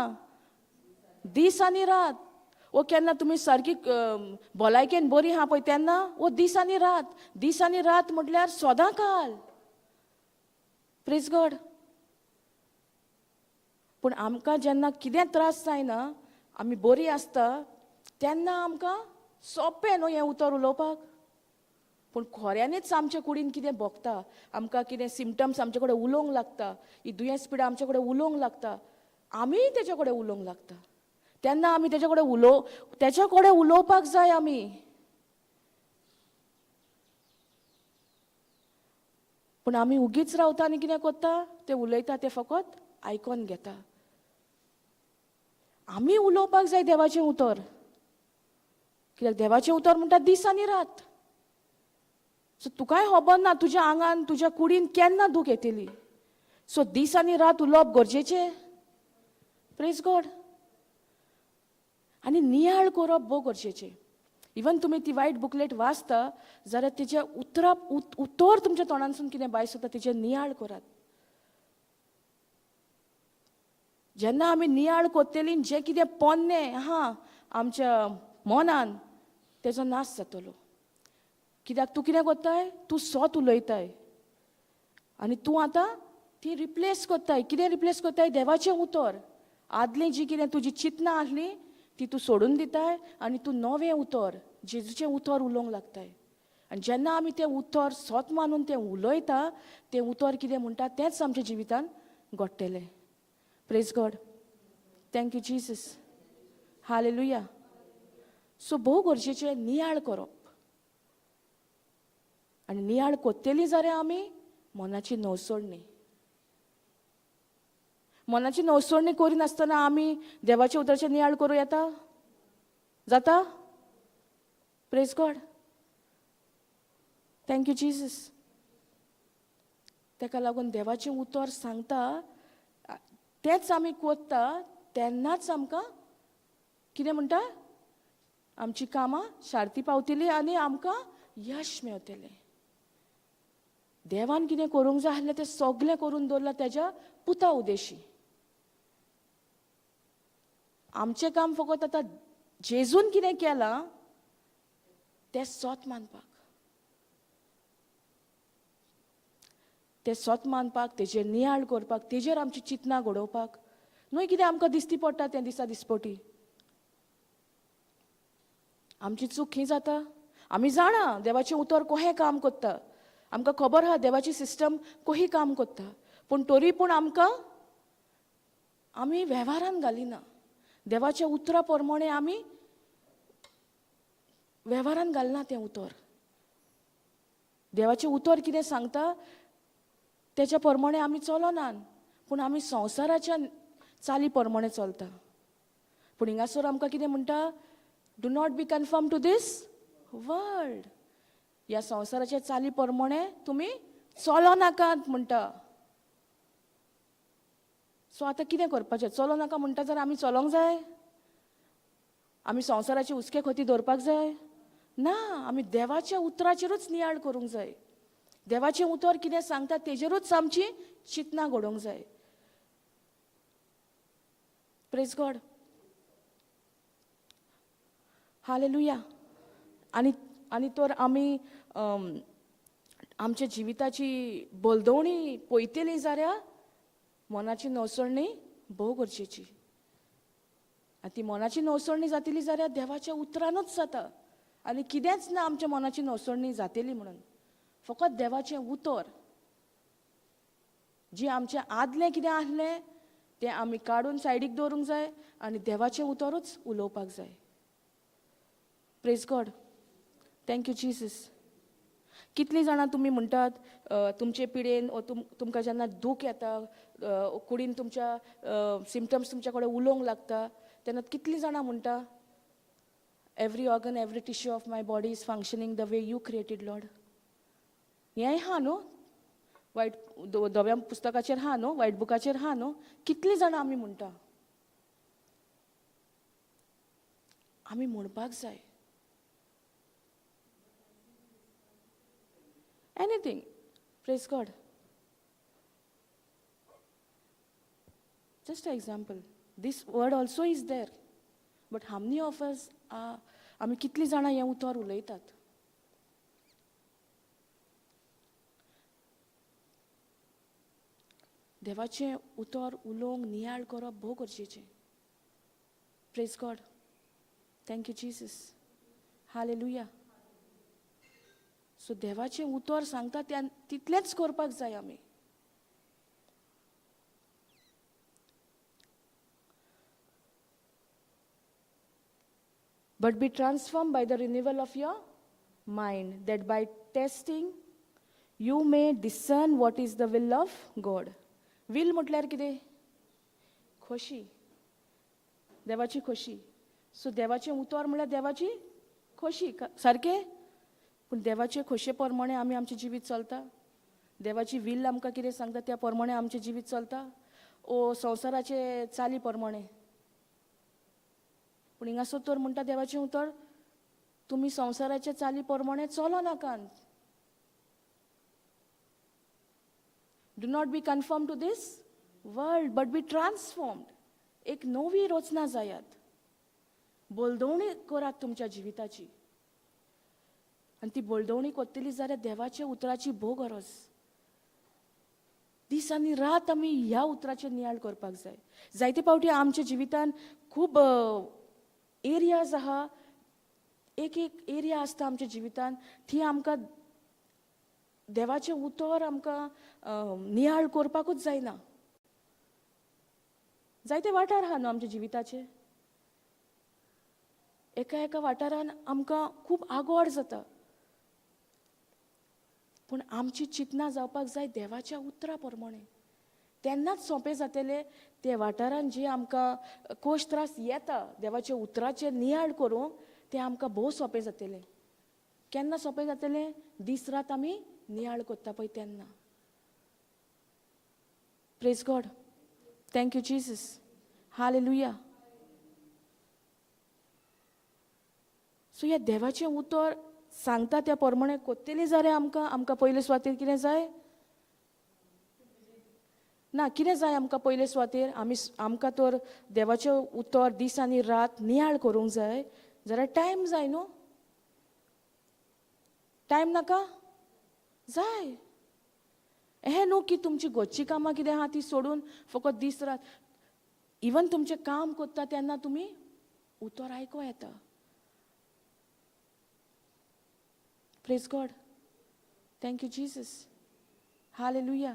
दीस आनी रात. वो केन्ना तुमी सारकी भलायकेन बरी आहा पळय तेन्ना, वो दीस आनी रात. दीस आनी रात म्हटल्यार सदां काल. Praise God. पूण आमकां जेन्ना कितें त्रास जायना, आमी बरी आसता तेन्ना आमकां सोंपें न्हू हें उतर उलोवपाक. पूण खऱ्यांनीच आमच्या कुडीन कितें भोगता, आमकां कितें सिमटम्स आमचे कडेन उलोवंक लागता, ही दुयेंस पिडा आमचे कडेन उलोवंक लागता, आमीय तेजे कडेन उलोवंक लागता, तेन्ना आमी तेजे कडेन तेच्या कडेन उलोवपाक जाय आमी. पूण आमी उगीच रावता आनी कितें करता, ते उलयता ते फकत आयकोन घेता. आमी उलोवपाक जाय देवाचें उतर, कित्याक देवाचें उतर म्हणटा दीस आनी रात. सो तुकाय खबर ना तुज्या आंगान, तुज्या कुडीन केन्ना दूख येतली. सो दीस आनी रात उलोवप गरजेचें. Praise God. आनी नियाळ करप भोव गरजेचें. इवन तुमी ती वायट बुकलेट वाचता जाल्यार तेज्या उतरा उतर तुमच्या तोंडांतसून कितें भायर सरता तेजेर नियाळ करात. जेन्ना आमी नियाळ करतली, जें कितें पोन्नें आहा आमच्या मनान तेजो नाश जातलो. कित्याक तूं कितें करताय, तूं सोत उलयताय आनी तूं आतां ती रिप्लेस करताय. कितें रिप्लेस करताय? देवाचें उतर. आदलें जी कितें तुजी चिंतनां आसली ती तूं सोडून दिताय आनी तूं नवें उतर, जेजूचें उतर उलोवंक लागताय. आनी जेन्ना आमी तें उतर सोत मानून तें उलयता, तें उतर कितें म्हणटा तेंच आमच्या जिवितान घडटलें. Praise God. Thank you Jesus. Hallelujah. So भोव गरजेचें नियाळ करप. आनी नियाळ कोत्तेली जाल्यार आमी मनाची नवसोडणी, मनाची नवसोडणी करिनासतना आमी देवाच्या उतराचें नियाळ करूं येता? जाता? Praise God. Thank you Jesus. ताका लागून देवाचें उतर सांगता तेंच आमी कोत्ता तेन्नाच आमकां कितें म्हणटा, आमची कामां शार्ती पावतली आनी आमकां यश मेवतलें. देवान कितें करूंक जाय आसलें तें सगलें करून दवरलां तेज्या पुता उदेशी. आमचें काम फकत आतां जेजून कितें केलां तें सोत मानपाक, तें सोत मानपाक, तेजेर नियाळ करपाक, तेजेर आमची चिंतना घडोवपाक, न्हय कितें आमकां दिसती पडटा तें दिसा दिसपटी. आमची चूक खंय जाता आमी जाणा, देवाचें उतर कोहें काम करता, आमकां खबर आहा देवाची सिस्टम कोही काम करता, पूण तरी पूण आमकां आमी वेव्हारान घालिना. देवाच्या उतरा प्रमाणे आमी वेव्हारान घालना तें उतर. देवाचें उतर कितें सांगता तेच्या प्रमाणे आमी चलनात, पूण आमी संवसाराच्या चाली प्रमाणे चलता. पूण हिंगासर आमकां कितें म्हणटा, do not be conform to this world. ह्या संवसाराच्या चाली प्रमाणे तुमी चलो नाकात म्हणटा. सो आतां कितें करपाचें? चलो नाका म्हणटा जाल्यार आमी चलोंक जाय? आमी संवसाराचे हुस्के खती दवरपाक जाय? ना, आमी देवाच्या उतराचेरूच नियाळ करूंक जाय. देवाचें उतर कितें सांगता तेजेरूच आमची चिंतना घडोवंक जाय. Praise God, hallelujah. आनी आनी तर आमी आमच्या जिविताची बलदवणी पळयतली जाल्यार मनाची नवसरणी भोव गरजेची. आनी ती मनाची नवसरणी जातली जाल्यार देवाच्या उतरानूच जाता, आनी कितेंच ना आमच्या मनाची नवसरणी जातली म्हणून. फकत देवाचें उतर जी आमचें आदलें कितें आसलें तें आमी काडून सायडीक दवरूंक जाय आनी देवाचें उतरूच उलोवपाक जाय. Praise God, thank you Jesus. कितलीं जाणां तुमी म्हणटात तुमचे पिडेन ओ तुमकां जेन्ना दूख येता, कुडीन तुमच्या सिमटम्स तुमच्या कडेन उलोवंक लागता तेन्ना कितलीं जाणां म्हणटा, every organ every tissue of my body is functioning the way you created Lord. हेंय आहा न्हू, वायट धव्या पुस्तकाचेर आहा न्हू, वायट बुकाचेर आहा न्हू. कितलीं जाणां आमी म्हणटा? आमी म्हणपाक जाय. Anything. Praise God. Just an example. This word also is there. But how many of us are, आमी कितलीं जाणां हें उतर उलयतात? देवाचें उतर उलोवंक नियाळ करप भोव गरजेचें. Praise God, thank you Jesus, hallelujah. So देवाचें उतर सांगता त्या तितलेंच करपाक जाय आमी. But be transformed by the renewal of your mind, that by testing you may discern what is the will of God. Will म्हटल्यार कितें? खोशी, देवाची खोशी. सो देवाचें उतर म्हळ्यार देवाची खोशी, सारकें? पूण देवाचे खोशये प्रमाणे आमी आमचें जिवीत चलता? देवाची will आमकां कितें सांगता त्या प्रमाणे आमचें जिवीत चलता ओ संवसाराचे चाली प्रमाणे? पूण हिंगासर तर म्हणटा देवाचें उतर, तुमी संवसाराच्या चाली प्रमाणे चलो नाकात. Do not be conform to this world but be transformed. एक नवी रचना जायात, बलदवणी करात तुमच्या जिविताची. आनी ती बलदवणी करतली जाल्यार देवाच्या उतराची भोव गरज. दीस आनी रात आमी ह्या उतराचेर नियाळ करपाक जाय. जायते फावटी आमच्या जिवितान खूब एरियाज आहा, एक एक एरिया आसता आमच्या जिवितान, ती आमकां देवाचें उतर आमकां नियाळ करपाकूच जायना. जायते वाठार आहा न्हू आमच्या जिविताचे, एका एका वाठारान आमकां खूब आगोड जाता. पूण आमची चिंतना जावपाक जाय देवाच्या उतरा प्रमाणे, तेन्नाच सोंपें जातलें. ते वाठारान जे आमकां कोश त्रास येता देवाच्या उतराचेर नियाळ करूंक, तें आमकां भोव सोंपें जातलें. केन्ना सोंपें जातलें? दीस रात आमी नियाळ कोत्ता पळय तेन्ना. Praise God. Thank you Jesus. Hallelujah. So ह्या देवाचें उतर सांगता त्या प्रमाणे कोत्तली जाल्यार आमकां आमकां पयले सुवातेर कितें जाय? ना, कितें जाय आमकां पयले सुवातेर? आमी आमकां तर देवाचें उतर दीस आनी रात नियाळ करूंक जाय जाल्यार टायम जाय न्हू? टायम नाका? जाय. हें न्हू की तुमची घरचीं कामां कितें आहा ती सोडून फकत दीस रात, इवन तुमचें काम करता तेन्ना तुमी उतर आयको येता. Praise God. Thank you Jesus. Hallelujah.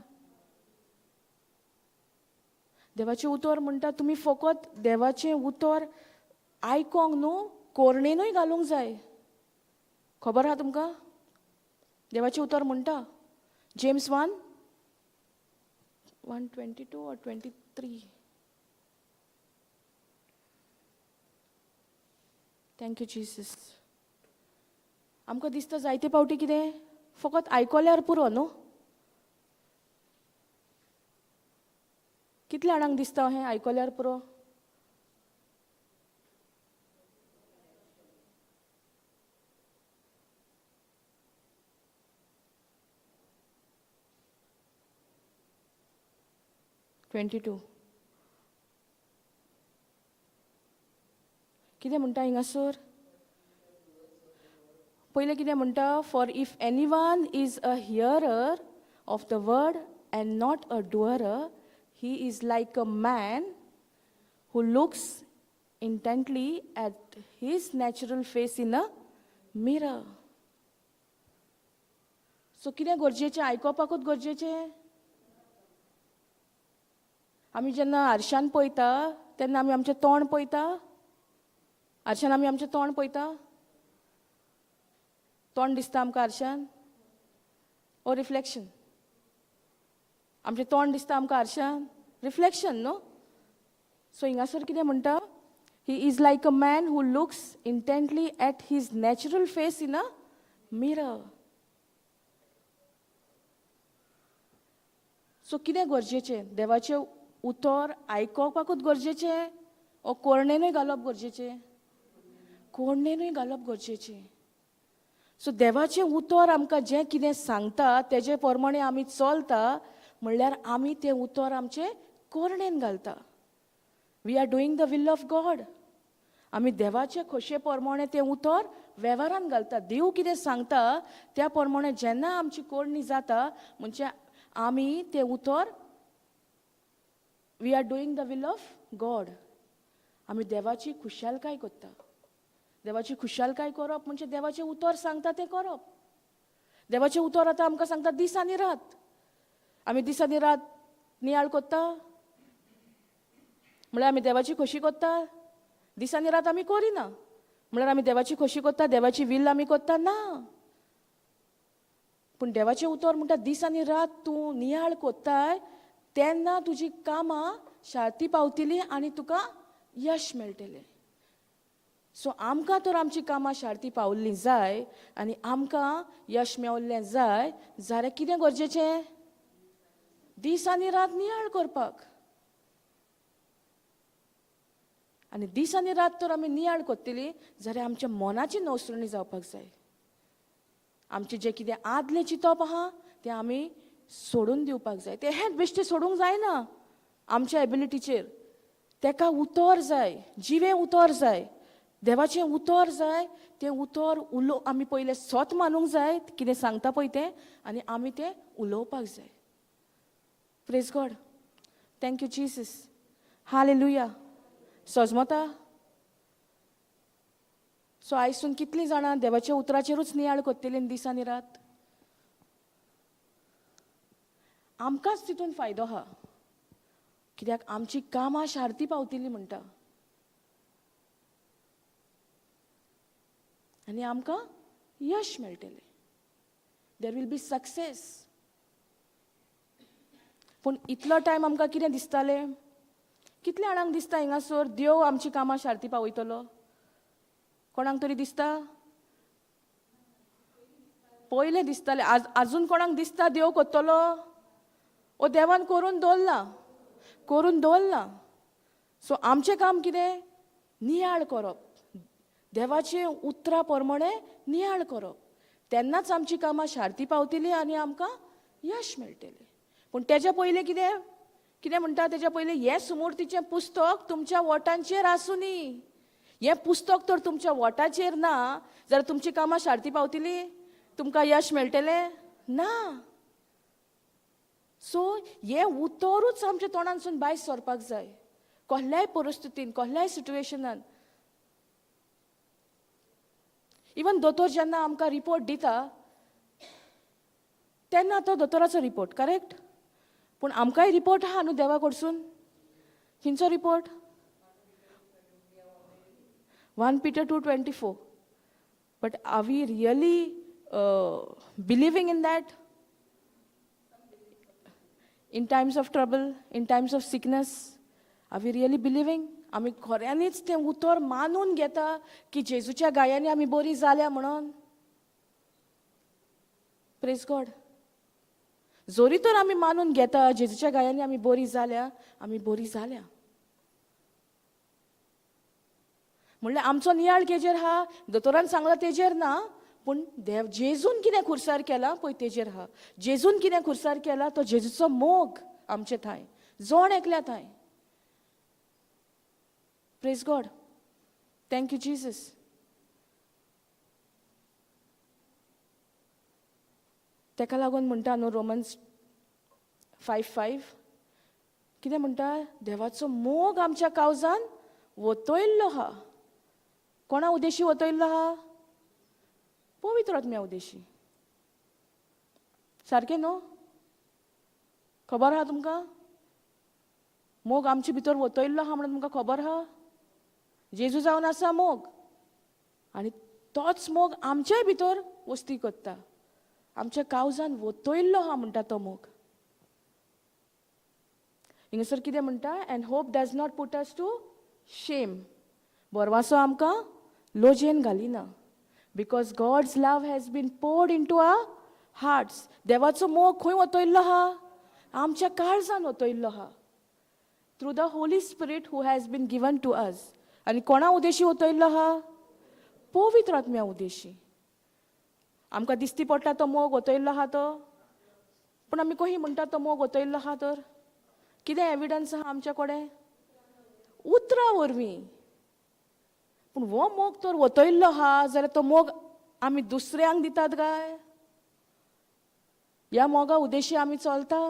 देवाचें उतर म्हणटा तुमी फकत देवाचें उतर आयकोंक न्हू, कोरणेनूय घालूंक जाय. खबर आहा तुमकां? देवाचें उतर म्हणटा James 1:1 22 or 23. Thank you Jesus. आमकां दिसता जायते फावटी कितें फकत आयकोल्यार पुरो न्हू? कितल्या जाणांक दिसता हें आयकोल्यार पुरो? 22. कितें म्हणटा हिंगासर? पयलें कितें म्हणटा? For if any one is a hearer of the word and not a doer, he is like a man who looks intently at his natural face in a mirror. So कितें गरजेचें? आयकोपाकूच गरजेचें? आमी जेन्ना आरशान पळयता तेन्ना आमी आमचें तोंड पळयता? आरशान आमी आमचें तोंड पळयता? तोंड दिसता आमकां आरशान? ओ रिफ्लेक्शन? आमचें तोंड दिसता आमकां आरशान? रिफ्लेक्शन न्हू? सो हिंगासर कितें म्हणटा? He is like a man who looks intently at his natural face in a mirror. So कितें गरजेचें? देवाचें उतर आयकोपाकूच गरजेचें ओ कोरणेनूय घालप गरजेचें? कोरणेनूय घालप गरजेचें. सो देवाचें उतर आमकां जें कितें सांगता तेजे प्रमाणे आमी चलता म्हणल्यार आमी तें उतर आमचें कोरणेन घालता. We are doing the will of God. आमी देवाचे खोशये प्रमाणे तें उतर वेव्हारान घालता. देव कितें सांगता त्या प्रमाणे जेन्ना आमची कोरणी जाता म्हणजे आमी तें उतर, we are doing the will of God. आमी देवाची खुशालकाय करता. देवाची खुशालकाय करप म्हणजे देवाचें उतर सांगता तें करप. देवाचें उतर आतां आमकां सांगता दीस आनी रात. आमी दीस आनी रात नियाळ करता म्हळ्यार आमी देवाची खोशी करता. दीस आनी रात आमी करिना म्हळ्यार आमी देवाची खोशी करता, देवाची will आमी करता ना. पूण देवाचें उतर म्हणटा दीस आनी रात तूं नियाळ करताय तेन्ना तुजी कामां शांती पावतली आनी तुका यश मेळटलें. सो आमकां तर आमची कामां शांती पावल्लीं जाय आनी आमकां यश मेवल्लें जाय जाल्यार कितें गरजेचें? दीस आनी रात नियाळ करपाक. आनी दीस आनी रात तर आमी नियाळ करतली जाल्यार आमच्या मनाची नवसरणी जावपाक जाय. आमचें जें कितें आदलें चिंतप आहा तें आमी सोडून दिवपाक जाय. तें हेंच बेश्टें सोडूंक जायना आमच्या एबिलिटीचेर. तेका उतर जाय, जिवें उतर जाय, देवाचें उतर जाय. तें उतर उलो आमी पयलें सत मानूंक जाय कितें सांगता पळय तें, आनी आमी तें उलोवपाक जाय. Praise God. Thank you Jesus. Hallelujah. सजमता? सो आयसून कितलीं जाणां देवाच्या उतराचेरूच नियाळ करतलीं दीस आनी रात? आमकांच तितून फायदो आहा, कित्याक आमची कामां शार्ती पावतली म्हणटा आनी आमकां यश मेळटलें. There will be success. पूण इतलो टायम आमकां कितें दिसतालें? कितल्या जाणांक दिसता हिंगासर देव आमची कामां शार्ती पावयतलो? कोणाक तरी दिसता? पयलें दिसतालें, आज आजून कोणाक दिसता देव करतलो? ओ देवान करून दवरला, करून दवरला. सो आमचें काम कितें? नियाळ करप, देवाचें उतरां प्रमाणें नियाळ करप. तेन्नाच आमची कामां शार्ती पावतली आनी आमकां यश मेळटलें. पूण तेज्या पयलीं कितें कितें म्हणटा, तेज्या पयलीं हें सुमूर्तीचें पुस्तक तुमच्या वोटांचेर आसूं न्ही. हें पुस्तक तर तुमच्या वोटाचेर ना जाल्यार तुमची कामां शार्ती पावतली? तुमकां यश मेळटलें ना. सो हें उतरूच आमच्या तोंडांतसून भायर सरपाक जाय, कसल्याय परिस्थितीन, कसल्याय सिट्युएशनान. इवन दोतोर जेन्ना आमकां रिपोर्ट दिता तेन्ना तो दोतोराचो रिपोर्ट करेक्ट, पूण आमकांय रिपोर्ट आहा न्हू देवा कडसून. खंयचो report? 1 Peter 2:24. But are we really believing in that? In times of trouble, in times of sickness, are we really believing? आमी खऱ्यांनीच तें उतर मानून घेता की जेजूच्या गायांनी आमी बरी जाल्या म्हणून? प्रेज गॉड. जोरी तर आमी मानून घेता जेजूच्या गायांनी आमी बरी जाल्या, आमी बरी जाल्या म्हणल्यार आमचो नियाळ केजेर आहा? दोतोरान सांगला तेजेर ना, पूण देव जेजून कितें खुर्सार केला पळय तेजेर आहा. जेजून कितें खुर्सार केला तो जेजूचो मोग आमचे थांय, जोण एकल्या थांय. Praise God, thank you Jesus. तेका लागून म्हणटा न्हू रोमन्स 5:5 कितें म्हणटा? देवाचो मोग आमच्या कावजान वतयल्लो आहा. कोणा उद्देशी वतयल्लो आहा? पवित्र आत्म्या उद्देशी. सारकें न्हू? खबर आहा तुमकां? मोग आमचे भितर वतयल्लो आहा म्हणून तुमकां खबर आहा? जेजू जावन आसा मोग, आनी तोच मोग आमच्याय भितर वस्ती करता. आमच्या कावजान वतयल्लो आहा म्हणटा तो मोग. हिंगासर कितें म्हणटा? And hope does not put us to shame. बरवासो आमकां लोजेन घालिना, because God's love has been poured into our hearts. देवाचो मोग खंय वतयल्लो आहा? आमच्या काळजान वतयल्लो आहा, through the Holy Spirit who has been given to us. आनी कोणा उद्देशी वतयल्लो आहा? पवित्र आत्म्या उद्देशी. आमकां दिसती पडटा तो मोग वतयल्लो आहा तो, पूण आमी कशी म्हणटा तो मोग वतयल्लो आहा? तर कितें एविडन्स आहा आमच्या कडेन? उतरां वरवीं. पूण हो मोग तर वतयल्लो आहा जाल्यार तो मोग आमी दुसऱ्यांक दितात काय? ह्या मोगा उद्देशी आमी चलता?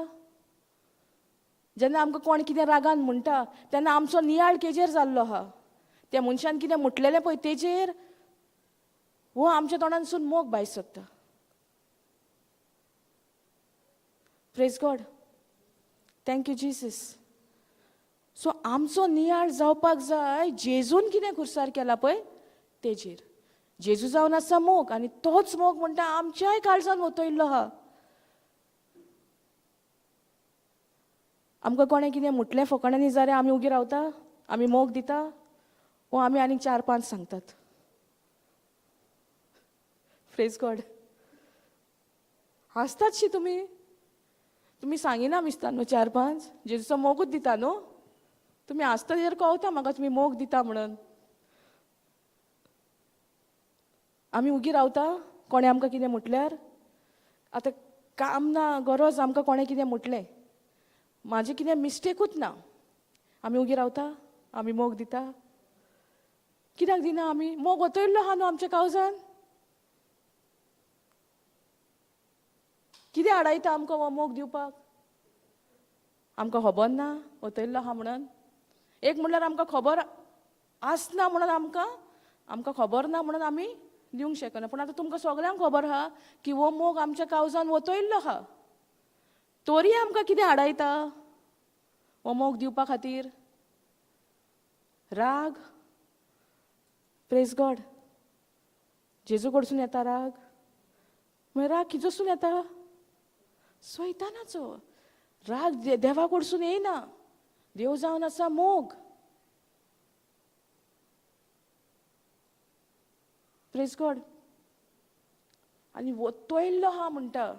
जेन्ना आमकां कोण कितें रागान म्हणटा तेन्ना आमचो नियाळ केजेर जाल्लो आहा? त्या मनशान कितें म्हटलेलें पळय तेजेर हो आमच्या तोंडांतसून मोग भायर सरता. Praise God, thank you Jesus. So आमचो नियाळ जावपाक जाय जेजून कितें खुर्सार केला पळय तेजेर. जेजू जावन आसा मोग, आनी तोच मोग म्हणटा आमच्याय काळजान वतयल्लो आहा. आमकां कोणें कितें म्हटलें फकाणांनी जाल्यार आमी उगी रावता? आमी मोग दिता? ओ आमी आनीक 4-5 सांगतात? प्रेज गॉड. हांसतात शी तुमी? तुमी सांगिना मिसता न्हू 4-5? जेजूचो मोगूच दिता न्हू तुमी? हांसता तेजेर कळटा म्हाका तुमी मोग दिता म्हणून. आमी उगी रावता कोणें आमकां कितें म्हटल्यार? आतां काम ना गरज आमकां कोणें कितें म्हटलें, म्हाजें कितें मिस्टेकूच ना, आमी उगी रावता? आमी मोग दिता? कित्याक दिना आमी? मोग वतयल्लो आहा न्हू आमच्या कावजान. कितें आडायता आमकां हो मोग दिवपाक? आमकां खबर ना वतयल्लो आहा म्हणून. एक म्हणल्यार आमकां खबर आसना म्हणून, आमकां आमकां खबर ना म्हणून आमी दिवंक शकना. पूण आतां तुमकां सगल्यांक खबर आहा की हो मोग आमच्या कावजान वतयल्लो आहा, तरी आमकां कितें आडायता हो मोग दिवपा खातीर? राग. प्रेज गॉड. जेजू कडसून येता राग? मागीर राग किजोसून येता? सैतानाचो राग देवा कडसून येयना. देव जावन आसा मोग. Praise God. आनी वतयल्लो आहा म्हणटा.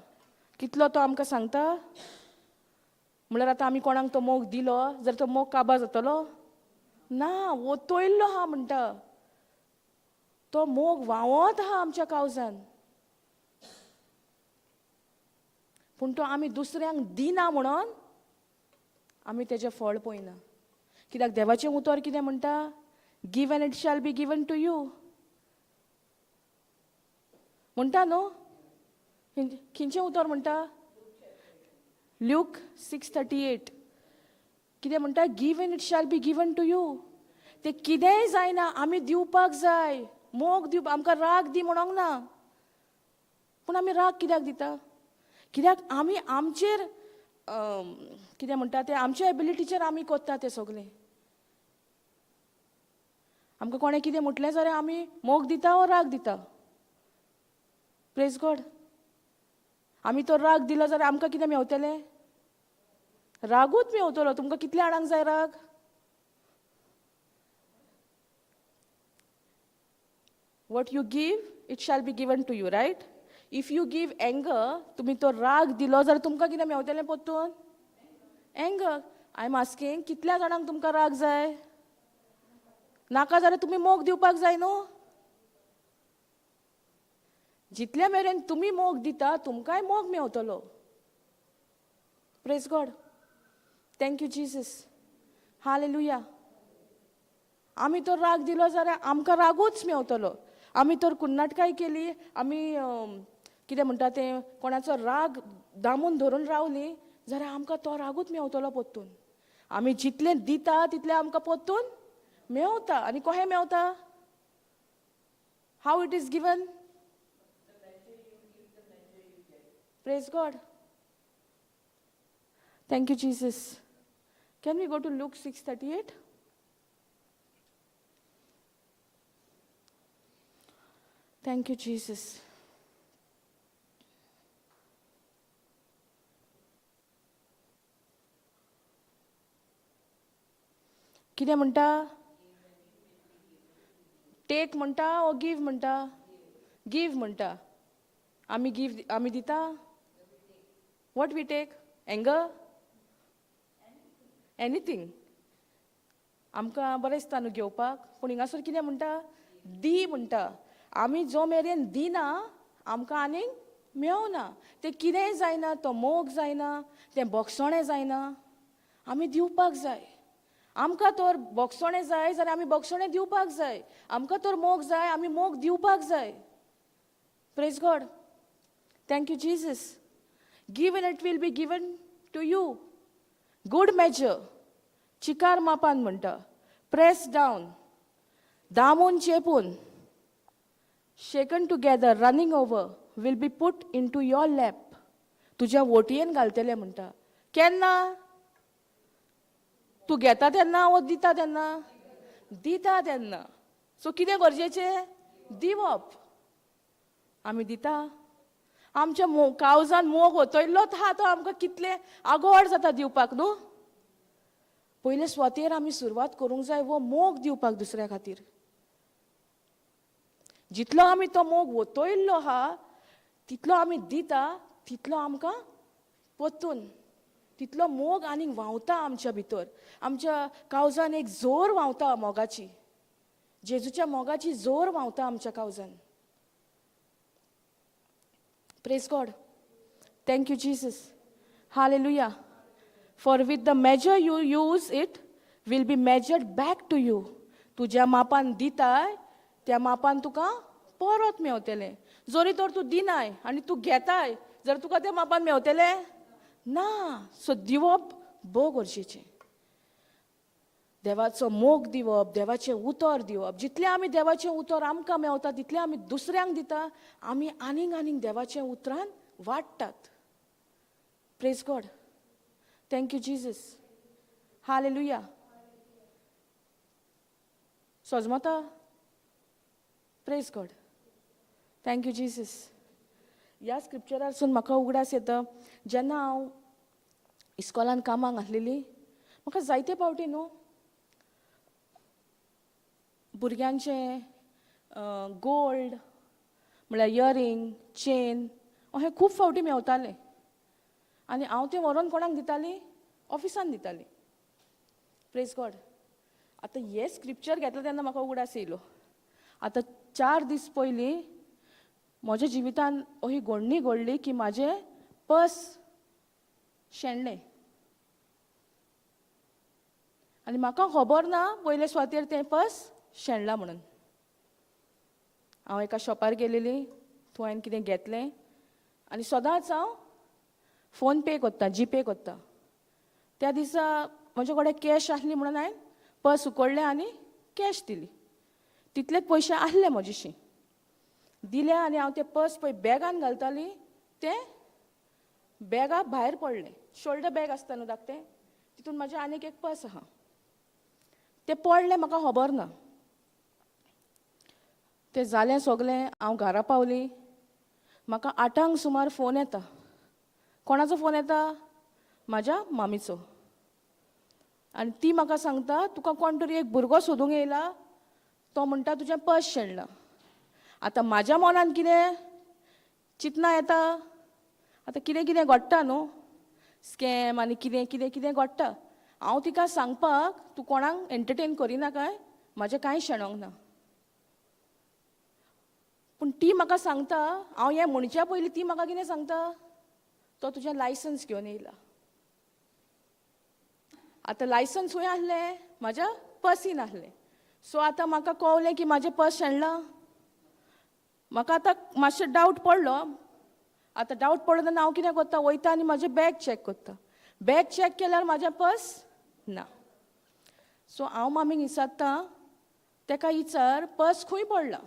कितलो तो आमकां सांगता? म्हणल्यार आतां आमी कोणाक तो मोग दिलो जर तो मोग काबार जातलो ना. वतयल्लो आहा म्हणटा, तो मोग व्हांवत आहा आमच्या कावजान, पूण तो आमी दुसऱ्यांक दिना म्हणून आमी तेजें फळ पळयना. कित्याक देवाचें उतर कितें म्हणटा? Give and it shall be given to you म्हणटा न्हू. खंयचें उतर म्हणटा? ल्यूक 6:38 कितें म्हणटा? Give and it shall be given to you. तें कितेंय जायना, आमी दिवपाक जाय. मोग दिवप, आमकां राग दी म्हणोंक ना, पूण आमी राग कित्याक दिता? कित्याक आमी आमचेर कितें म्हणटा तें, आमच्या एबिलिटीचेर आमी कोत्ता तें सगलें. आमकां कोणें कितें म्हटलें जाल्यार आमी मोग दिता वो राग दिता? Praise God. आमी तो राग दिलो जाल्यार आमकां कितें मेवतलें? रागूच मेवतलो. तुमकां कितले जाणांक जाय राग? What you give it shall be given to you, right? If you give anger, तुमी तो राग दिलो जाल्यार तुमकां कितें मेवतलें परतून? एंगर. I am asking, कितल्या जाणांक तुमकां राग जाय? नाका जाल्यार तुमी मोग दिवपाक जाय न्हू. जितल्या मेरेन तुमी मोग दिता तुमकांय मोग मेवतलो. Praise God. Thank you Jesus. Hallelujah. आमी तर राग दिलो जाल्यार आमकां रागूच मेवतलो. आमी तर कुन्नाटकाय केली, आमी कितें म्हणटा तें, कोणाचो राग दामून धरून रावली जाल्यार आमकां तो रागूच मेवतलो परतून. आमी जितलें दिता तितलें आमकां परतून मेवता. आनी कशें मेवता? How it is given? Praise God. Thank you Jesus. Can we go to Luke 6:38? Thank you Jesus. कितें म्हणटा? टेक म्हणटा ओ गिव म्हणटा? गिव म्हणटा. आमी गिव, आमी दिता? What we take? Anger? Anything. आमकां बरें दिसता न्हू घेवपाक, पूण हिंगासर कितें म्हणटा? दी म्हणटा. आमी जो मेरेन दिना आमकां आनीक मेवना. तें कितेंय जायना, तो मोग जायना, तें बोगसणें जायना. आमी दिवपाक जाय. आमकां तर बोगसणें जाय जाल्यार आमी बोगसणें दिवपाक जाय. आमकां तर मोग जाय, आमी मोग दिवपाक जाय. Praise God. Thank you Jesus. Give and it will be given to you. Good measure, चिकार मापान म्हणटा, प्रेस डावन, दामून चेपून, shaken together, running over, will be put into your lap. तुज्या वोटयेन घालतले म्हणटा. केन्ना? तूं घेता तेन्ना वो दिता तेन्ना? दिता तेन्ना. सो कितें गरजेचें? दिवप. आमी दिता. आमच्या कावजान मोग वतयल्लोच आहा, तो आमकां कितलें आगोड जाता दिवपाक न्हू. पयले स्वातेर आमी सुरवात करूंक जाय वो मोग दिवपाक दुसऱ्या खातीर. जितलो आमी तो मोग वतयल्लो आहा तितलो आमी दिता, तितलो आमकां परतून तितलो मोग आनीक व्हांवता आमच्या भितर. आमच्या कावजान एक जोर व्हांवता मोगाची, जेजूच्या मोगाची जोर व्हांवता आमच्या कावजान. Praise God. Thank you Jesus. Hallelujah. For with the measure you use it will be measured back to you. तुज्या मापान दिताय त्या मापान तुका परत मेवतलें. जरी तर तूं दिनाय आनी तूं घेताय जर तुका त्या मापान मेवतलें ना. सो दिवप भोव गरजेचें. देवाचो मोग दिवप, देवाचें उतर दिवप. जितलें आमी देवाचें उतर आमकां मेवता तितलें आमी दुसऱ्यांक दिता. आमी आनीक आनीक देवाचें उतरान वाडटात. Praise God. Thank you Jesus. Hallelujah. सजमता? Praise God. Thank you Jesus. ह्या स्क्रिप्चरासून म्हाका उगडास येता, जेन्ना हांव इस्कॉलान कामाक आसलेली, म्हाका जायते फावटी न्हू भुरग्यांचें गोल्ड म्हळ्यार इयरिंग, चेन अशें खूब फावटी मेवतालें आनी हांव तें व्हरोन कोणाक दितालीं, ऑफिसान दितालीं. प्रेज गॉड. आतां हें स्क्रिप्चर घेतलें तेन्ना म्हाका उगडास येयलो. आतां 4 दीस पयलीं म्हज्या जिवितान अशी घडणी घडली की म्हाजें पर्स शेणलें आनी म्हाका खबर ना पयले सुवातेर तें पर्स शेणलां म्हणून. हांव एका शॉपार गेलेली, थंय हांवें कितें घेतलें आनी सदांच हांव फोन पे करता, जी पे करता. त्या दिसा म्हजे कडेन कॅश आसली म्हणून हांवें पर्स उकडलें आनी कॅश दिली. तितलेच पयशे आसले म्हजेशी दिले आनी हांव तें पर्स पळय बॅगान घालताली, तें बॅगा भायर पडलें. शोल्डर बॅग आसता न्हू धाकटें, तितून म्हाजें आनीक एक पर्स आहा, तें पडलें म्हाका खबर ना. तें जालें सगलें, हांव घरा पावली, म्हाका 8 सुमार फोन येता. कोणाचो फोन येता? म्हाज्या मामीचो. आनी ती म्हाका सांगता, तुका कोण तरी एक भुरगो सोदूंक येयला, तो म्हणटा तुजें पर्स शेणलां. आतां म्हाज्या मनान कितें चिंतना येता, आतां कितें कितें घडटा न्हू, स्कॅम आनी कितें कितें कितें घडटा. हांव तिका सांगपाक तूं कोणाक एंटरटेन करिना काय, म्हाजें कांय शेणोंक ना. पूण ती म्हाका सांगता, हांव हें म्हणच्या पयलीं ती म्हाका कितें सांगता, तो तुजें लायसन्स घेवन येयला. आतां लायसन्स खंय आसलें? म्हाज्या पर्सीन आसलें. सो आतां म्हाका कळ्ळें की म्हाजें पर्स शेणलां. म्हाका आतां मातशें डावट पडलो. आतां डावट पडलो तेन्ना हांव कितें करता, वयता आनी म्हाजें बॅग चॅक करता. बॅग चॅक केल्यार म्हाजें पर्स ना. सो हांव मामीक विचारता, तेका विचार पर्स खंय पडलां.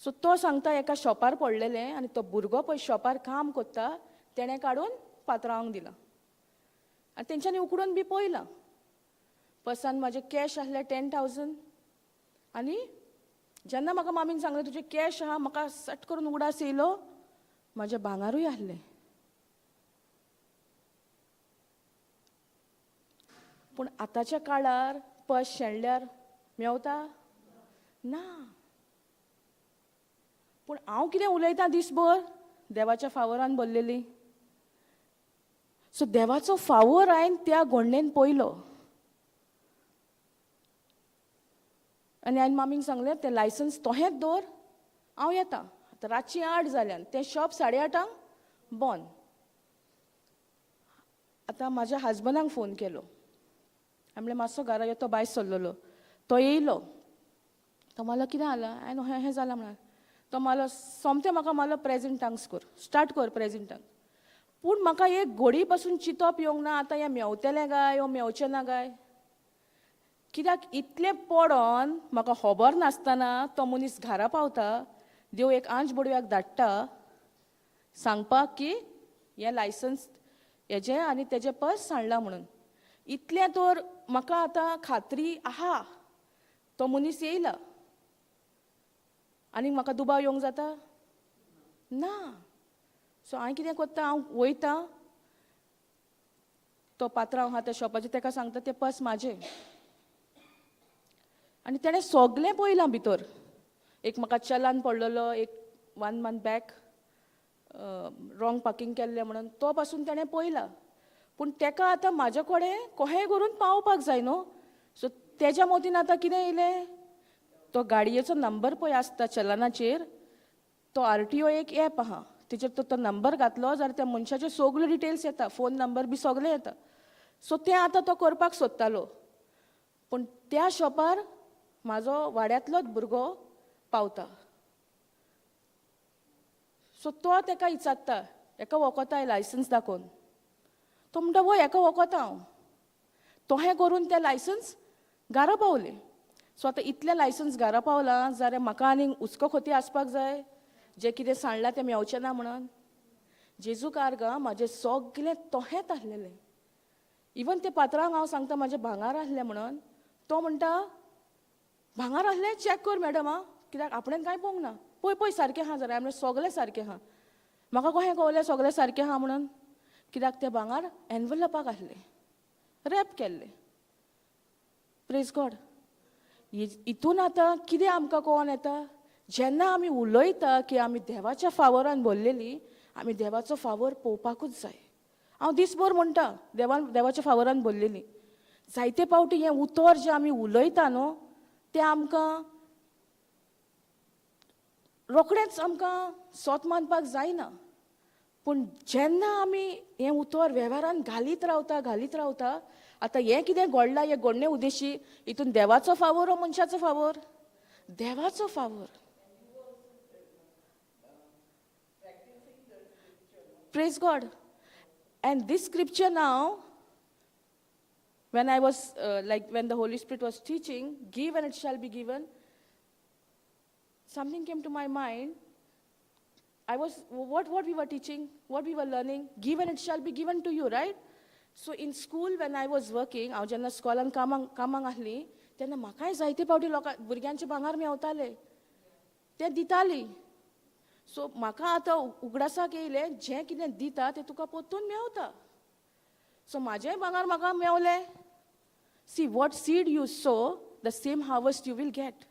सो तो सांगता एका शॉपार पडलेलें आनी तो भुरगो पळय शॉपार काम करता, तेणें काडून पात्रांवांक दिलां आनी तेंच्यांनी उकडून बी पळयलां. पर्सान म्हाजें कॅश आसलें 10,000. आनी जेन्ना म्हाका मामीन सांगलें तुजें कॅश आहा, म्हाका सट करून उगडास येयलो म्हाजें भांगारूय आसलें. पूण आतांच्या काळार पर्स शेणल्यार मेवता ना. पूण हांव कितें उलयतां दिसभर, देवाच्या फावरान भरलेली. सो देवाचो फावोर हांवें त्या घडणेन पयलो आनी हांवें मामीक सांगलें तें लायसन्स तोहेंच दवर, हांव येता. आतां रातचीं 8 जाल्यान, तें शॉप 8:30 बंद. आतां म्हाज्या हजबंडाक फोन केलो, हांवें म्हणलें मातसो घरा यो, तो भायर सरलेलो. तो येयलो, तो मारलो कितें जालां? हांवें हें हें जालां म्हळ्यार तो मारलो सोमतें म्हाका मारलो प्रेजेंट टांग्स कर, स्टार्ट कर प्रेजेंट टांग. पूण म्हाका एक घोडी पासून चिंतप येवंक ना आतां हें मेवतलें काय वो मेवचें ना काय, कित्याक इतलें पडोन म्हाका खबर नासतना तो मनीस घरा पावता, देव एक आंज बोडव्याक धाडटा सांगपाक की हें लायसन्स हेजें आनी तेजें पर्स सांडलां म्हणून. इतलें तर म्हाका आतां खात्री आहा तो मनीस येयला आनी म्हाका दुबाव येवंक जाता ना. सो हांवें कितें करता, हांव वयता, तो पात्रांव आहा त्या शॉपाचेर, तेका सांगता तें पर्स म्हाजें. आनी तेणें सगलें पळयलां भितर, एक म्हाका चलान पडलेलो, एक 1 मंथ बॅक रॉंग पार्कींग केल्लें म्हणून, तो पासून तेणें पळयला. पूण तेका आतां म्हाजे कडेन कोहेय करून पावपाक जाय न्हू. सो तेज्या मतीन आतां कितें येयलें, तो गाडयेचो नंबर पळय आसता चलनाचेर, तो RTO एक एप आहा, तेचेर तो तो नंबर घातलो जाल्यार त्या मनशाचे सगळे डिटेल्स येता, फोन नंबर बी सगळे येता. सो तें आतां तो करपाक सोदतालो. पूण त्या शॉपार म्हाजो वाड्यांतलोच भुरगो पावता. सो तो तेका विचारता, हेका वखोताय लायसन्स दाखोवन. तो म्हणटा वय हेका वखोता हांव. तोहें करून तें लायसन्स घरा पावलें. सो आतां इतलें लायसन्स घरा पावलां जाल्यार म्हाका आनीक हुस्को खोती आसपाक जाय, जें कितें सांडलां तें मेवचें ना म्हणून. जेजूक आर्गां म्हाजें सगलें तोहेंच आसलेलें. इवन ते पात्रांक हांव सांगता म्हाजें भांगार आसलें म्हणून, तो म्हणटा भांगार आसलें चॅक कर मॅडम आं, कित्याक आपणें कांय पळोवंक ना, पळय पळय सारकें आहा जाल्यार. हांवें सगलें सारकें आहा, म्हाका कशें कळलें सगलें सारकें आहा म्हणून, कित्याक तें भांगार एनवलपाक आसलें, रॅप केल्लें. प्रेज गॉड. हितून आतां कितें आमकां कळोन येता, जेन्ना आमी उलयता की आमी देवाच्या फावरान भरलेली, आमी देवाचो फावर पळोवपाकूच जाय. हांव दीसभर म्हणटा देवान देवाच्या फावरान भरलेली. जायते फावटी हें उतर जें आमी उलयता न्हू तें आमकां रोखडेंच आमकां सोत मानपाक जायना, पूण जेन्ना आमी हें उतर वेव्हारान घालीत रावता घालीत रावता, आतां हें कितें घडलां हें घडणे उद्देशी हितून देवाचो फावोर हो मनशाचो फावोर? देवाचो फावोर. Praise God. And this scripture now, when I was like when the Holy Spirit was teaching, give and it shall be given, something came to my mind. I was, what we were teaching, what we were learning, give and it shall be given to you, right? So in school when I was working, हांव जेन्ना स्कॉलान कामाक कामाक आसली तेन्ना म्हाकाय जायते फावटी लोकां भुरग्यांचे भांगर मेवताले, ते दिताली. सो म्हाका आतां उगडासाक येयलें, जें कितें दिता तें तुका परतून मेवता. सो म्हाजेंय भांगर म्हाका मेवलें. See what seed you sow, the same harvest you will get.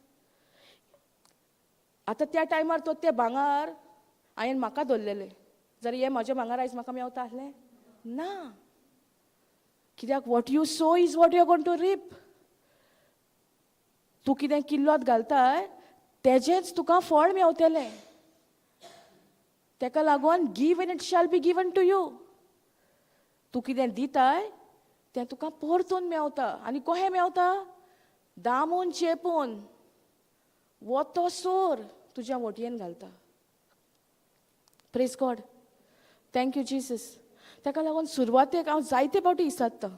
आतां त्या टायमार तो तें भांगर हांवें म्हाका दवरलेलें, जाल्यार हें म्हाजें भांगर आयज म्हाका मेवता आसलें ना. कित्याक what you sow is what you are going to reap. तूं कितें किल्लोत घालताय तेजेंच तुका फळ मेवतलें. तेका लागून give and it shall be given to you. तूं कितें दिताय तें तुका परतून मेवता. आनी कशें मेवता? दामून चेपून वतो सोर तुज्या वटयेन घालता. Praise God. Thank you Jesus. ताका लागून सुरवातेक हांव जायते फावटी विचारता,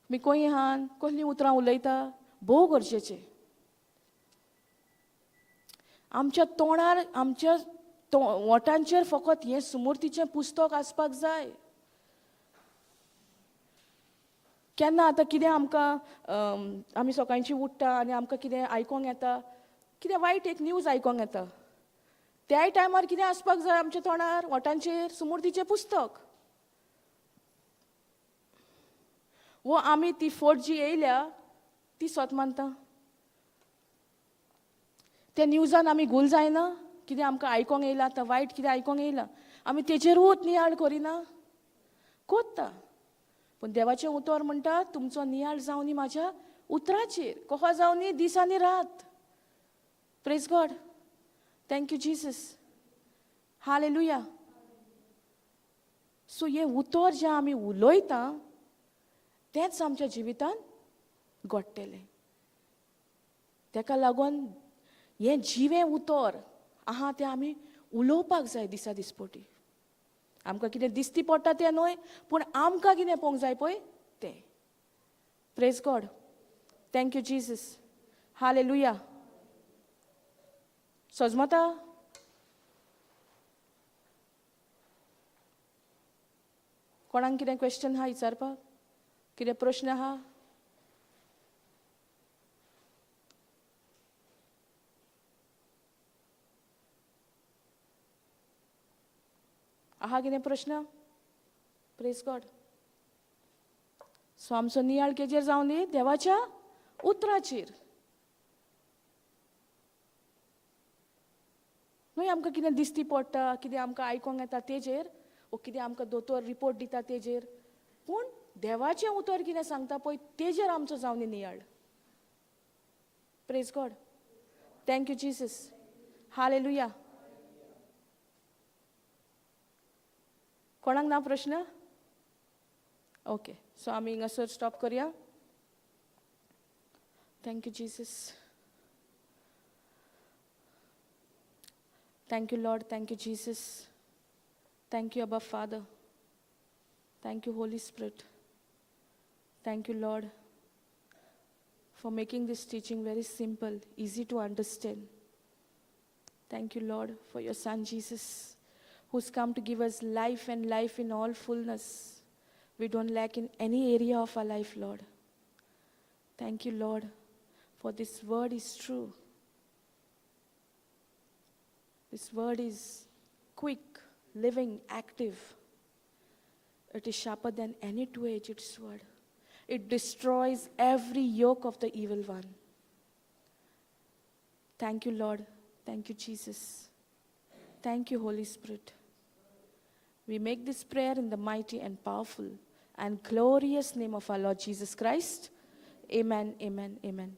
मी खंय आहान, कसलीं उतरां उलयता, भोव गरजेचें. आमच्या तोंडार, आमच्या वोटांचेर फकत हें सुमूर्तीचें पुस्तक आसपाक जाय. केन्ना आतां कितें आमकां आमी सकाळची उठ्ठा आनी आमकां कितें आयकोंक येता, कितें वायट एक न्यूज आयकोंक येता, त्याय टायमार कितें आसपाक जाय आमच्या तोंडार वोटांचेर? सुमूर्तीचें पुस्तक. वो आमी ती फोट जी येयल्या ती सोत मानता. त्या न्यूजान आमी गुल जायना, कितें आमकां आयकोंक येयलां आतां वायट कितें आयकोंक येयलां, आमी तेजेरूच नियाळ करिना, कोत्ता. पूण देवाचें उतर म्हणटा तुमचो नियाळ जावनी म्हाज्या उतराचेर, कसो जावनी? दीस आनी रात. Praise God. Thank you Jesus. Hallelujah. So हें उतर जें आमी उलयता तेंच आमच्या जिवितान घडटलें. तेका लागून हें जिवें उतर आहा तें आमी उलोवपाक जाय दिसा दिसपोटी. आमकां कितें दिसती पडटा तें न्हय, पूण आमकां कितें पळोवंक जाय पळय तें. Praise God. Thank you Jesus. Hallelujah. सजमता? कोणाक कितें क्वेश्चन आहा विचारपाक? कितें प्रश्न आहा? आहा कितें प्रश्न? Praise God. सो आमचो नियाळ केजेर जावं दी? देवाच्या उतराचेर. न्हय आमकां कितें दिसती पडटा, कितें आमकां आयकोंक येता तेजेर, वो कितें आमकां दोतोर रिपोर्ट दिता तेजेर, पूण देवाचें उतर कितें सांगता पळय तेजेर आमचो जावं दी नियाळ. Praise God. Thank you Jesus. Hallelujah. कोणाक ना प्रश्न? ओके, सो आमी हिंगासर स्टॉप करया. Thank you Jesus. Thank you Lord. Thank you Jesus. Thank you Abba Father. Thank you Holy Spirit. Thank you Lord for making this teaching very simple, easy to understand. Thank you Lord for your son Jesus, who's come to give us life and life in all fullness. We don't lack in any area of our life, Lord. Thank you, Lord, for this word is true. This word is quick, living, active. It is sharper than any two-edged sword. It destroys every yoke of the evil one. Thank you, Lord. Thank you, Jesus. Thank you, Holy Spirit. We make this prayer in the mighty and powerful and glorious name of our Lord Jesus Christ. Amen, amen, amen.